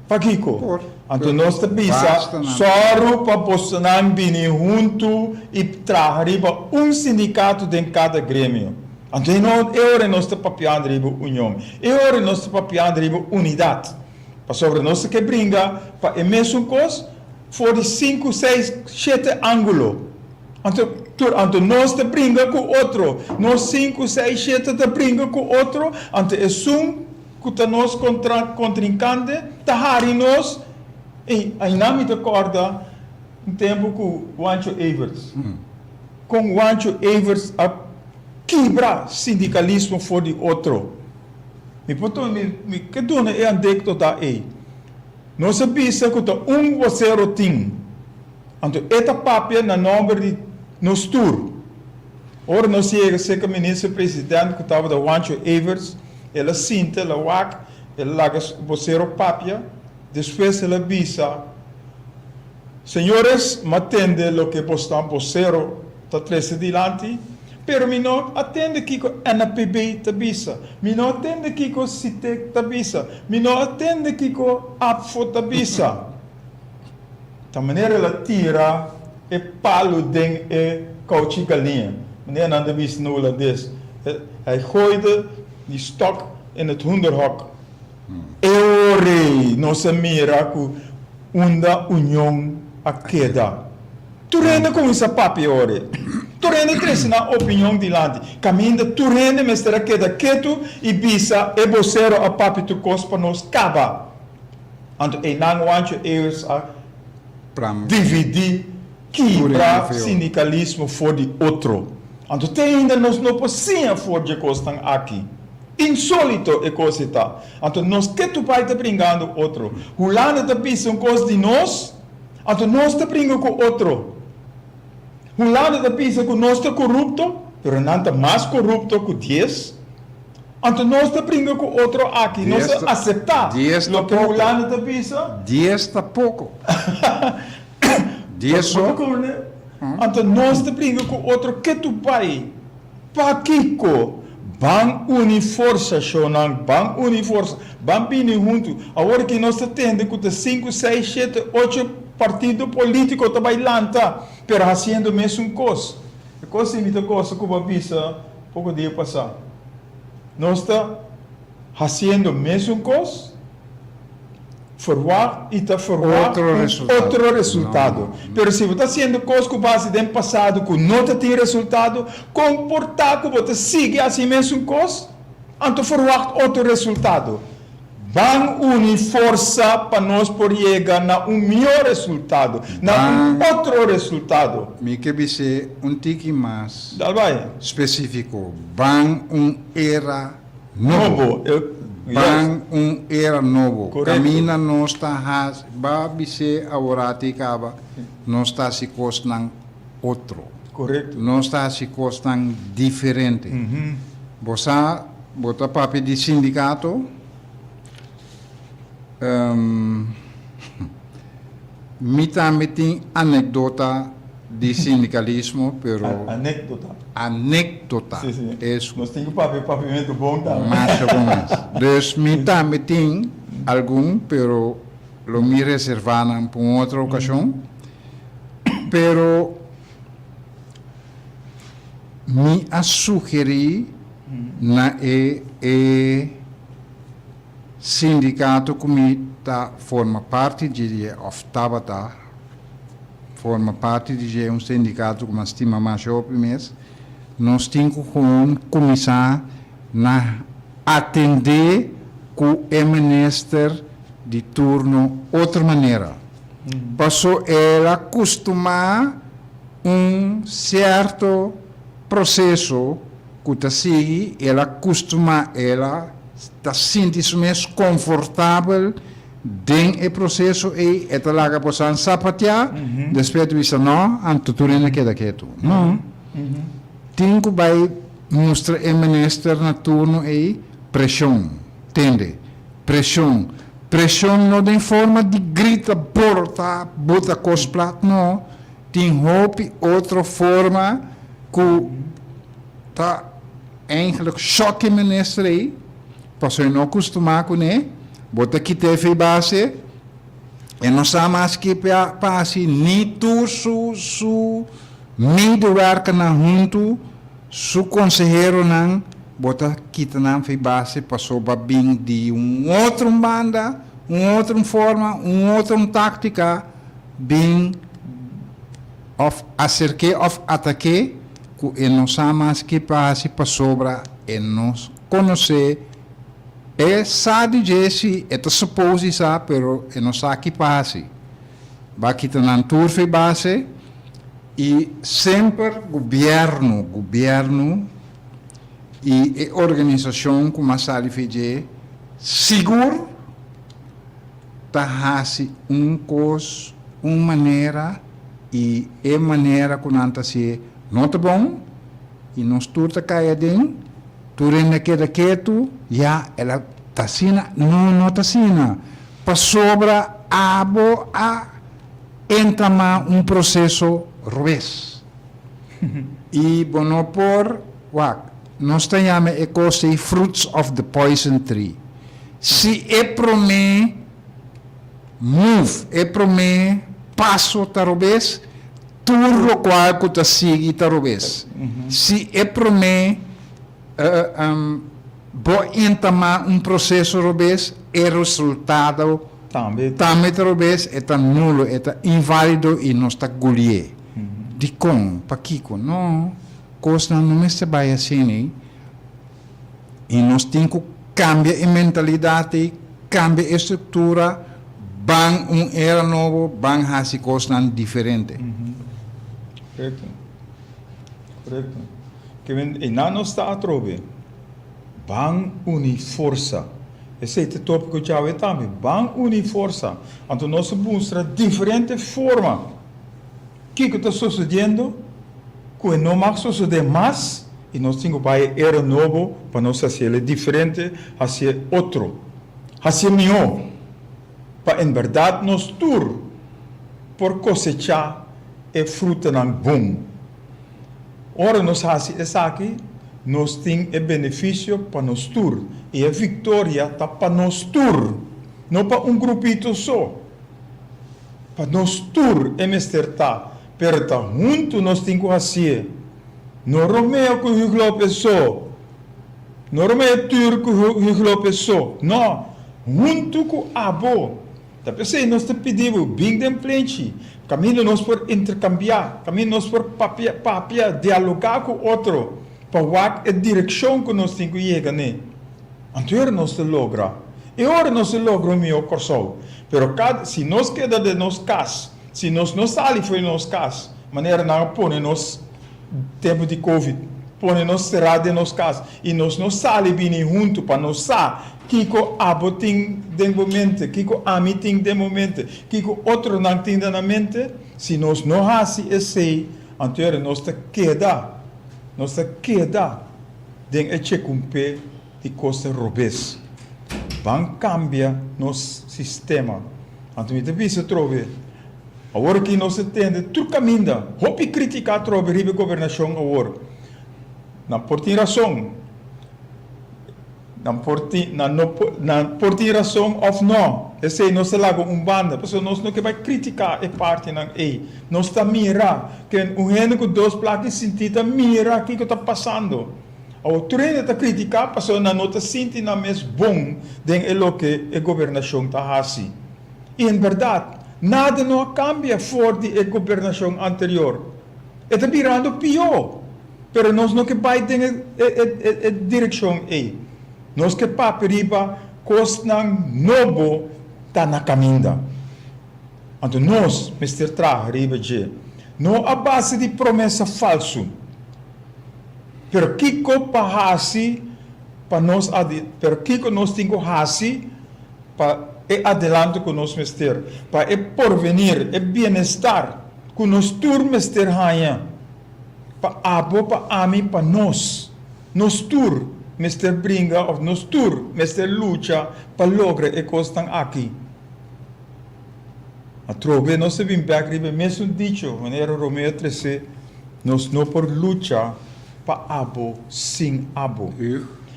Pakiko? Anto nos ta bisa, sòru pa bosonan bini huntu i traha riba un sindikato den kada gremio. Anto e no, e ora nos ta papiando riba union, e ora nos ta papiando riba unidat. Pasobra nos ta ke bringa pa e mesun kos for di sinku, seis, shete ángulo. Anto tur, anto nos ta bringa ku otro. Nos sinku, seis, shete ta bringa ku otro, anto esun ku ta nos kontra, kontrinkante ta hari nos. Ei, ainan mi ta kòrda un tempu ku Wancho Everts. Kon Wancho Everts a kibra sindikalismo for di otro. Mi por tuma, mi, mi ke duna e anekdota ei. Nos a bisa ku ta un bosero tin, anto e ta papia na nòmber di nos tur. Ora nos yega serka minister president ku tabata Wancho Everts, el a sinta, el a wak, el a laga bosero papia, despues el a bisa, Señores, m'a tende loke bosnan bosero ta trese dilanti, pero mi no a tende kiko NAPB ta bisa, mi no a tende kiko Sitek ta bisa, mi no a tende kiko APFO ta bisa. Ta manera el a tira e palu den e kouchi galiña, manera nan ta bisa na hulandes, Hij gooide die stok in het hoenderhok. E ora ei nos a mira ku unda union a keda. Tur hende kuminsá papia e ora ei. Tur hende a trese nan opinion dilanti. Kaminda tur hende mester a keda ketu i bisa e bosero a papia tur kos pa nos kaba. Anto einan Juancho Eos a dividí, kibra sindikalismo for di otro. Anto te ainda nos no por siña for dje kosnan aki. Insólito e kos ei ta. Anto nos ketu bai ta bringando otro. Hulanda ta bisa un kos di nos, anto nos ta bringa ku otro. Hulanda ta bisa ku nos ta korupto, pero nan ta mas korupto ku dies. Anto nos ta bringa ku otro aki, nos ta aseptá loke Hulanda ta bisa. Dies ta poko. Dies so. Anto nos ta bringa ku otro ketu bai. Pakiko? Ban uni forsa, shownan, ban uni forsa, ban bini huntu. Awor ki nos ta tende ku ta sinku, seis, shete, ocho partido politiko ta bai lanta, pero hasiendo mesun kos. E kos ei mi ta gosa ku bo a bisa poko dia pasá. Nos ta hasiendo mesun kos, Verwagt i ta verwagt un otro resultado. Pero si bo ta hasiendo kos ku base den pasado ku no ta tin resultado, kon por ta ku bo ta sigui hasi mesun kos? Anto verwagt otro resultado. Ban uni forsa pa nos por yega na un mihó resultado, na un otro resultado. Mi ke bis'é un tiki mas Dal bai. spesífiko. Ban un era Nobo. Ban un era nobo. Kaminda nos ta hasi, ba bis'é aworati kaba, nos ta hasi kosnan otro. Nos ta hasi kosnan diferente. Bo sa, bo ta papia di sindikato, Mi tambe tin anekdota di sindikalismo, pero. Anekdota. Anekdota. Si, si. Esun. Nos tin ku papia papiamentu bon tambe. Masha bon mes. Dus mi tambe tin algun, pero lo mi reservá nan pa un otro okashon. Pero mi a sugerí na e e. Sindikato ku mi ta forma parti di dje òf tabata forma parti di dje, un sindikato ku mi a stima masha hopi mes, nos tin ku gewoon kuminsá na atendé ku e minister di turno otro manera. Paso el a kustumá un sierto proseso ku ta sigui, el a kustumá, el a ta sinti su mes konfortabel den e proseso ei, e ta laga bosan sapatiá, despues e ta bisa no, anto tur hende keda ketu. No. Tin ku bai mustra e minister na turno ei preshon, tende, preshon. Preshon no den forma di grita, borota, buta kos plat, no. Tin hopi otro forma ku ta eigenlijk shock e minister ei, pasobra e no kustumá kuné, bo ta kit'é efe base, e no sa mas ke pa hasi, ni tur su su medewerkernan huntu, su konseheronan, bo ta kita nan fe base pasobra bin di un otro banda, un otro forma, un otro táktika. Bin òf aserk'é òf atak'é ku e no sa mas ke pa hasi pasobra e no konosé, e sa di dje si e ta suppose di sa pero e no sa ki pa hasi. Ba kita nan tur fe base i semper gobièrnu, gobièrnu i e organisashon ku mas sali fe dje sigur, ta hasi un kos un manera i e manera ku nan ta hasié no ta bon i nos tur ta kai aden, tur hende a keda ketu, ya el a ta asina, no no ta asina, pasobra abo a entamá un proseso robes i bo no por wak, nos ta yama e kos ei fruits of the poison tree. Si e promé move, e promé paso ta robes, tur lokual ku ta sigui ta robes. Si e promé bo entamá un proseso robes, e resultado tambe ta robes, e ta nulo, e ta inválido i nos ta gulié. Dikon? Pakiko? No, kosnan no mester bai asina. I nos tin ku kambia e mentalidat ei, kambia e struktura, ban un era nobo, ban hasi kosnan diferente. Korekto. Korekto. Ke men einan nos ta atrobe. Ban uni forsa. Esei ta e topiko djawe tambe. Ban uni forsa. Anto nos a mustra diferente forma kiko ta sosodiendo ku e no mag sosode mas i nos tin ku bai e era nobo pa nos hasiel e diferente, hasié otro, hasié mihó pa en bèrdat nos tur por kosechá e frutanan bon. Ora nos hasi esaki, nos tin e benefisio pa nos tur, i e viktoria ta pa nos tur, no pa un grupito so. Pa nos tur e mester ta, pero ta huntu nos tin ku hasié. No Romeo ku Hugo Lopez so, no Romeo Tur ku Hugo Lopez so, no, huntu ku abo. Ta p'esei nos ta pidi bo, bin den plenchi, kaminda nos por interkambiá, kaminda nos por papia, papia, dialogá ku otro pa wak e direkshon ku nos tin ku yega n'e. Anto e ora nos ta logra. E ora nos ta logra un mihó Kòrsou. Pero kada, si nos keda den nos kas, si nos no sali for di nos kas, manera nan a pone nos tempu di Covid, pone nos será den nos kas i nos no sali bini huntu pa nos sa kiko abo tin den bo mente, kiko ami tin den bo mente, kiko otronan tin den nan mente, si nos no hasi esei, anto ora nos ta keda, nos ta keda den e chekumpé di kos robes. Ban kambia nos sistema. Anto mi ta bisa atrobe. Awor aki nos ta tende tur kaminda hopi kritika atrobe riba e gobernashon awor. Nan por tin rason, nan por tin, nan no por, nan por tin rason òf nò, esei nos ta laga un banda, pasobra nos no ke bai kritiká e partinan ei. Nos ta mira ke un hende ku dos plaka i sintí ta mira kiko ta pasando. Awor tur hende ta kritiká pasobra nan no ta sinti nan mes bon den e loke e gobernashon ta hasi. I en bèrdat, nada no a kambia for di e gobernashon anterior. E ta birando pió. Pero nos no ke bai den e direkshon ei. Nos ke papia riba kosnan nobo ta na kaminda. Anto nos mester traha riba dje, no a base di promesa falsu. Pero kiko pa hasi pa nos pero kiko nos tin ku hasi pa e adelanto ku nos mester, pa e porvenir, e bienestar ku nos tur mester haña, pa abo, pa ami, pa nos. Nos tur mester bringa òf nos tur mester lucha pa logra e kosnan aki. Atrobe nos ta bin bèk riba e mesun dicho, manera Romeo a trese, Nos no por lucha pa abo sin abo.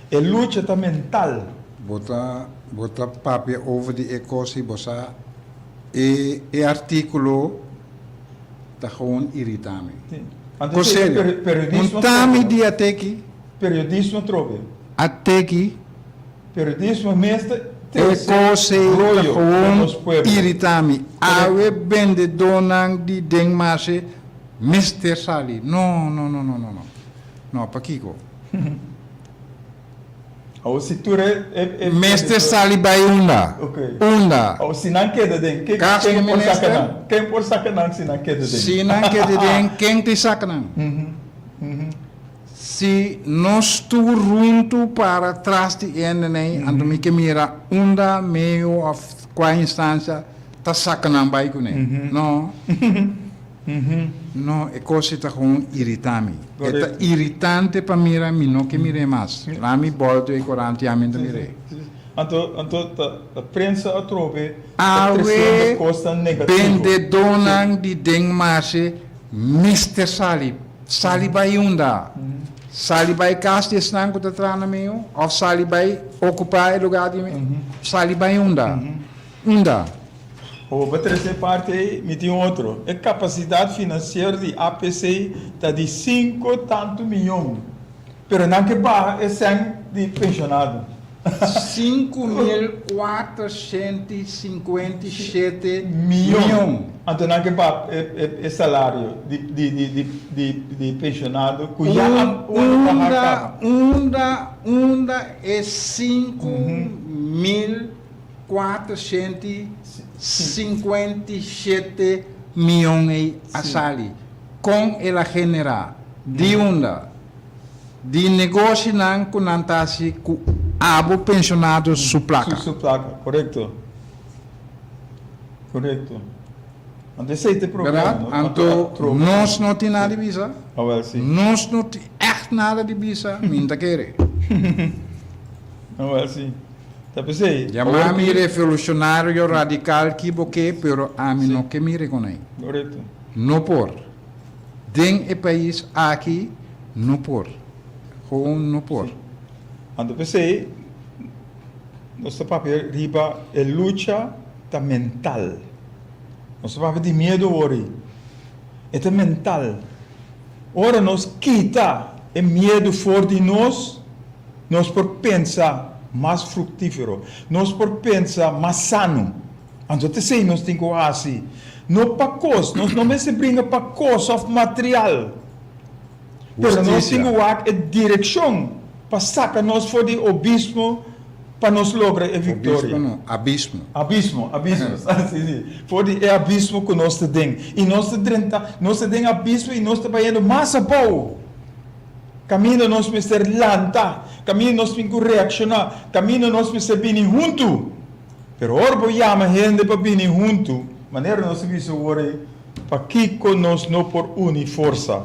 E lucha ta mental. Bo ta bo ta papia over di e kos i bo sa e e artíkulo ta gewoon irita mi. Anto Ko esei serio, ta periodismo un ta mi atrobe. di a teki. Periodismo atrobe. A teki. Periodismo mes ta E trese kos ei ta rollo pa gewoon nos pueblo. irita mi. Awe bendedónan di den marshe mester sali. No, no, no, no, no, no. No, pakiko? Awor si tur e e Mester sali bai unda? Ok. Unda? Awor si nan keda den, ke Kas di ken por saka minister? nan? Ken por saka nan si nan keda den? Si nan keda den, ken ta saka nan? Si nos tur huntu para tras di hende nei, anto mi ke mira unda medio of kua instancia ta saka nan bai kuné. No. No, e kos ei ta gewoon irita mi. E ta iritante pa mira, mi no ke mir'é mas. Laat mi bòltu e korant ya mi ta mir'é. Anto, anto ta ta prensa atrobe ta Awe tresiendo kosnan negativo. bendedónan di den marshe mester sali. Sali bai unda? Sali bai kas di esnan ku ta traha na meio? Òf sali bai okupá e lugá di Sali bai unda? Unda? Bo por trese parti ei, mi tin otro. E kapasidat finansiero di APC ta di sinku tantu miyon, pero nan ke baha e sèn di penshonado. 5457 Mion. mion. Anto nan ke pa e salario di pensionado ku ya a wòrdu pagá kaba. Unda, unda, unda e 5457 mion ei a sali? Kon el a generá? Di unda? Di negoshinan ku nan ta hasi ku abo penshonado su plaka. Su plaka, korekto. Korekto. Anto esei ta e problema. Bèrdat? Anto nos no tin nada di bisa. Awel si. Nos no tin ègt nada di bisa, mi no ta kere. Awel si. Ta p'esei. Yama mi revolushonario radikal ki bo ke, pero ami no ke mira kon ei. Korekto. No por. Den e pais aki no por. Gewoon no por. Si. Anto p'esei nos ta papia riba e lucha ta mental. Nos ta papia di miedu awor ei. E ta mental. Ora nos kita e miedu for di nos, nos por pensa mas fruktífero. Nos por pensa mas sano. Anto ta esei nos tin ku hasi. No pa kos, nos no mester bringa pa kos òf material. Pero nos tin ku wak e direkshon pa saka nos for di obismo pa nos logra e viktoria. Obismo no, abismo. Abismo, abismo, si, si. For di e abismo ku nos ta den. I nos ta drenta, nos ta den abismo i nos ta bayendo mas abou. Kaminda nos mester lanta, kaminda nos tin ku reakshoná, kaminda nos mester bini huntu. Pero ora bo yama hende pa bini huntu, manera nos a bisa awor ei, pakiko nos no por uni forsa?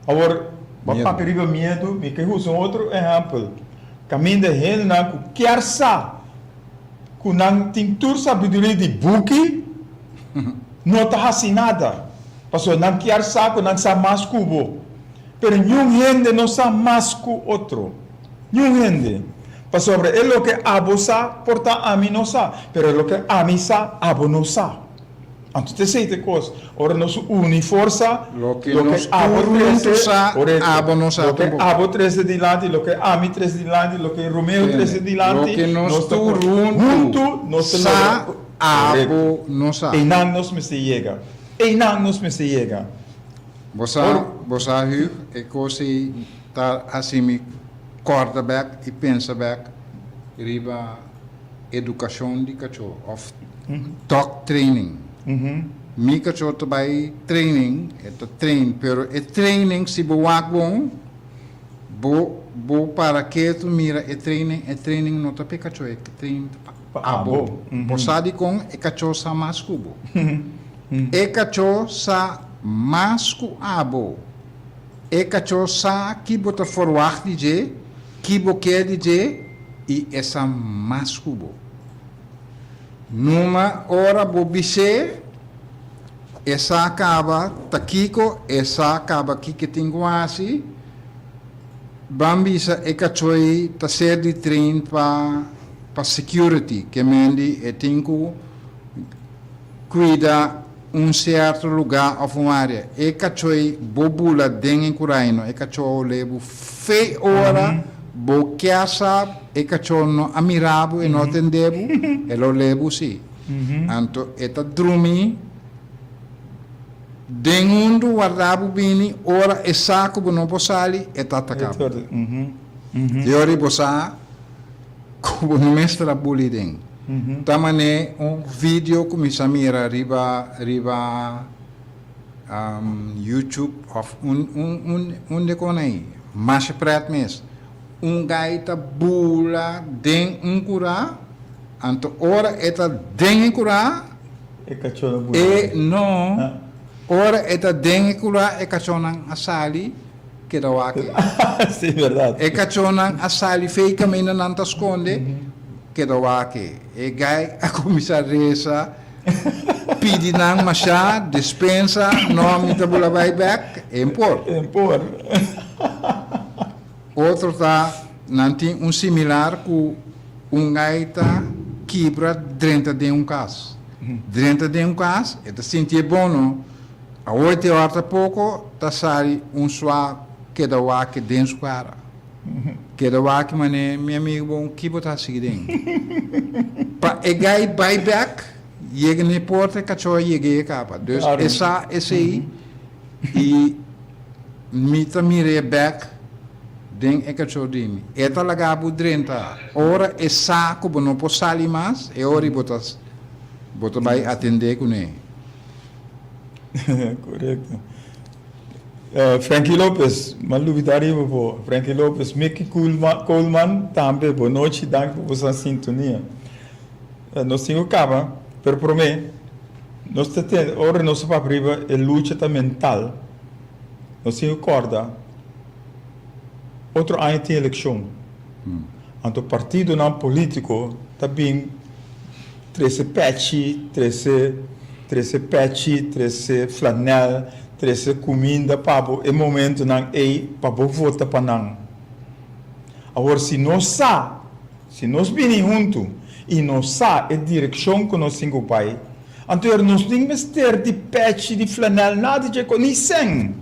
Awor, bo a papia riba miedu, mi ke usa un otro ehèmpel. Kaminda hendenan ku kier sa ku nan tin tur sabiduria di buki, no ta hasi nada, pasobra nan kier sa ku nan sa mas ku bo. Pero niun hende no sa mas ku otro. Niun hende. Pasobra e loke abo sa, por ta ami no sa, pero e loke ami sa, abo no sa. Anto ta esei ta e kos. Ora nos uni forsa, Loke loke nos abo tur huntu trese, sa, korekto, abo no sa loke tampoco. abo trese dilanti, loke ami trese dilanti, loke Romeo trese Tende, dilanti, loke nos nos ta tur por huntu huntu nos ta sa, logra, korekto. abo no sa. Einan nos mester yega. Einan nos mester yega. Bo sa, bo sa Hugh, e kos ei ta hasi mi kòrda bèk i pensa bèk riba edukashon di kachó òf dog training. Mi kachó ta bai training, e ta train, pero e training si bo wak bon, bo bo para ketu mira e training, e training no ta pa e kachó, e training ta pa abo. Bo sa dikon e kachó sa mas ku bo. E kachó sa mas ku abo. E kachó sa ki bo ta forwagt di dje, ki bo ke di dje i e sa mas ku bo. Numa ora bo bis'é, e sa kaba ta kiko, e sa kaba kiko e tin ku hasi. Ban bisa e kachó ei ta ser di train pa pa security, ke men di e tin ku Cuida un cierto lugar of un area. E cachoy bo bula den e curaino, e cacho a ole bo fe ora bo kia sa e cacho no a mira bo, e no a tende bo, e lo ole bo si. Anto e ta drumi den hundu warda bo bini ora e sa cu bo no por sali e ta ataca bo. Yori bo sa cu bo no mester a buli den. Ta man'é un video ku mi sa mira riba riba YouTube òf un un un un de kon ei, masha prèt mes. Un gai ta bula den un kurá, anto ora e ta den e kurá, E kachó a bula. e no, ora e ta den e kurá e kachónan a sali keda wak ei. Sí, bèrdat. E kachónan a sali fei kaminda nan ta skonde. Keda wak e gai a kuminsá resa, pidi nan mashá despensa, no mi ta bula bai bèk, en por. En por. Otro ta, nan tin un similar ku un gai ta kibra drenta den un kas. Drenta den un kas, e ta sinti e bon no, awor te ora ta poko ta sali un swa keda wak den su kara. Keda wak mane mi amigo bon ki bo ta hasi aki den? Pa e gai bai bek yega na e porta e kachó a yega e kaba. Dus e sa esei i mi ta mir'é bek den e kachó di mi. E ta laga bo drenta. Ora e sa ku bo no por sali mas e ora bo ta bo ta bai atendé kuné. Korekto. Frankie Lopez, m'a lubida riba bo. Frankie Lopez, Mickey Coleman tambe, bo nochi, danki pa boso sintonia. Nos tin ku kaba, pero promé nos ta tende, ora nos ta papia riba e lucha ta mental, nos tin ku kòrda otro aña tin elekshon. Anto partidonan polítiko ta bin Trese pechi, trese, trese pechi, trese flanel, trese kuminda pa bo e momentonan ei pa bo vota pa nan. Awor si nos sa, si nos bini huntu i nos sa e direkshon ku nos tin ku bai, anto er nos tin mester di pechi, di flanel, nada dje kos, ni sèn.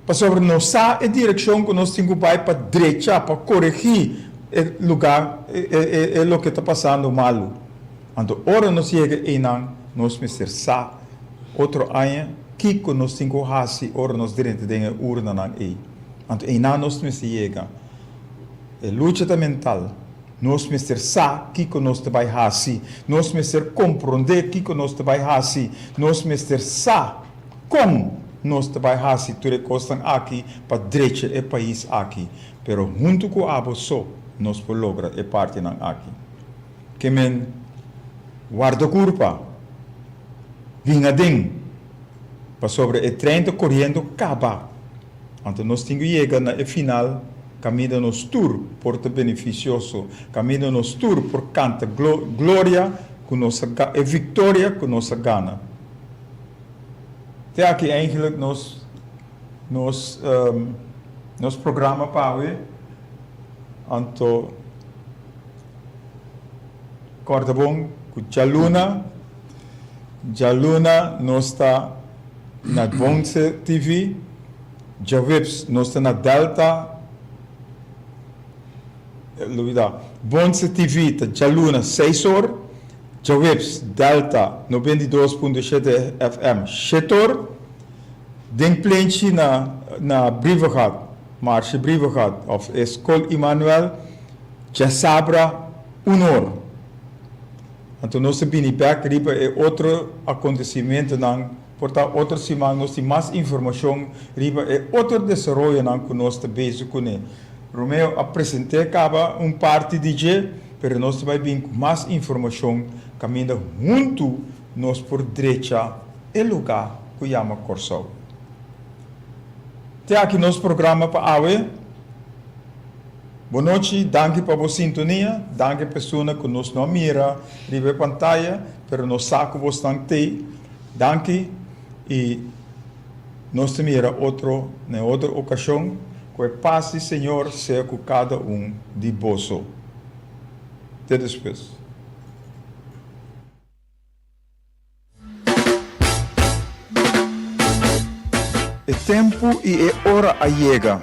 Pasobra nos sa e direkshon ku nos tin ku bai pa drecha, pa koregí e lugá, e loke ta pasando malu. Anto ora nos yega einan, nos mester sa otro aña kiko nos tin ku hasi ora nos drenta den e urnanan ei. Anto einan nos mester yega. E lucha ta mental. Nos mester sa kiko nos ta bai hasi. Nos mester komprondé kiko nos ta bai hasi. Nos mester sa. Kon nos ta bai hasi tur e kosnan aki pa drecha e pais aki? Pero huntu ku abo so nos por logra e partinan aki. Ke men warda kurpa, bin aden, pasobra e trein ta koriendo kaba. Anto nos tin ku yega na e final kaminda nos tur por ta benefisioso, kaminda nos tur por kanta gloria ku nos a e viktoria ku nos a gana. Te aki eigenlijk nos nos nos programa pa awe. Anto kòrda bon ku djaluna, djaluna nos ta na Bonse TV, djaweps nos ta na Delta, lubida, Bonse TV ta djaluna seis or. Djaweps, Delta 92.7 FM, Shetor, den plenchi na na Brievengat, Marshe Brievengat of e Skol Immanuel, djasabra un or. Anto nos ta bini bek riba e otro akontesimentonan, por ta otro siman nos tin mas informashon riba e otro desaroyonan ku nos ta bezig kuné. Romeo a present'é kaba un parti di dje, pero nos ta bai bin ku mas informashon kaminda huntu nos por drecha e lugá ku yama Kòrsou. Te aki nos programa pa awe. Bo nochi, danki pa bo sintonia, danki persona ku nos no a mira riba e pantaya, pero nos sa ku bosnan t'ei. Danki i nos ta mira otro na e otro okashon. Ku e pas di Señor sea ku kada un di boso. Te despues. E tempu i e ora a yega.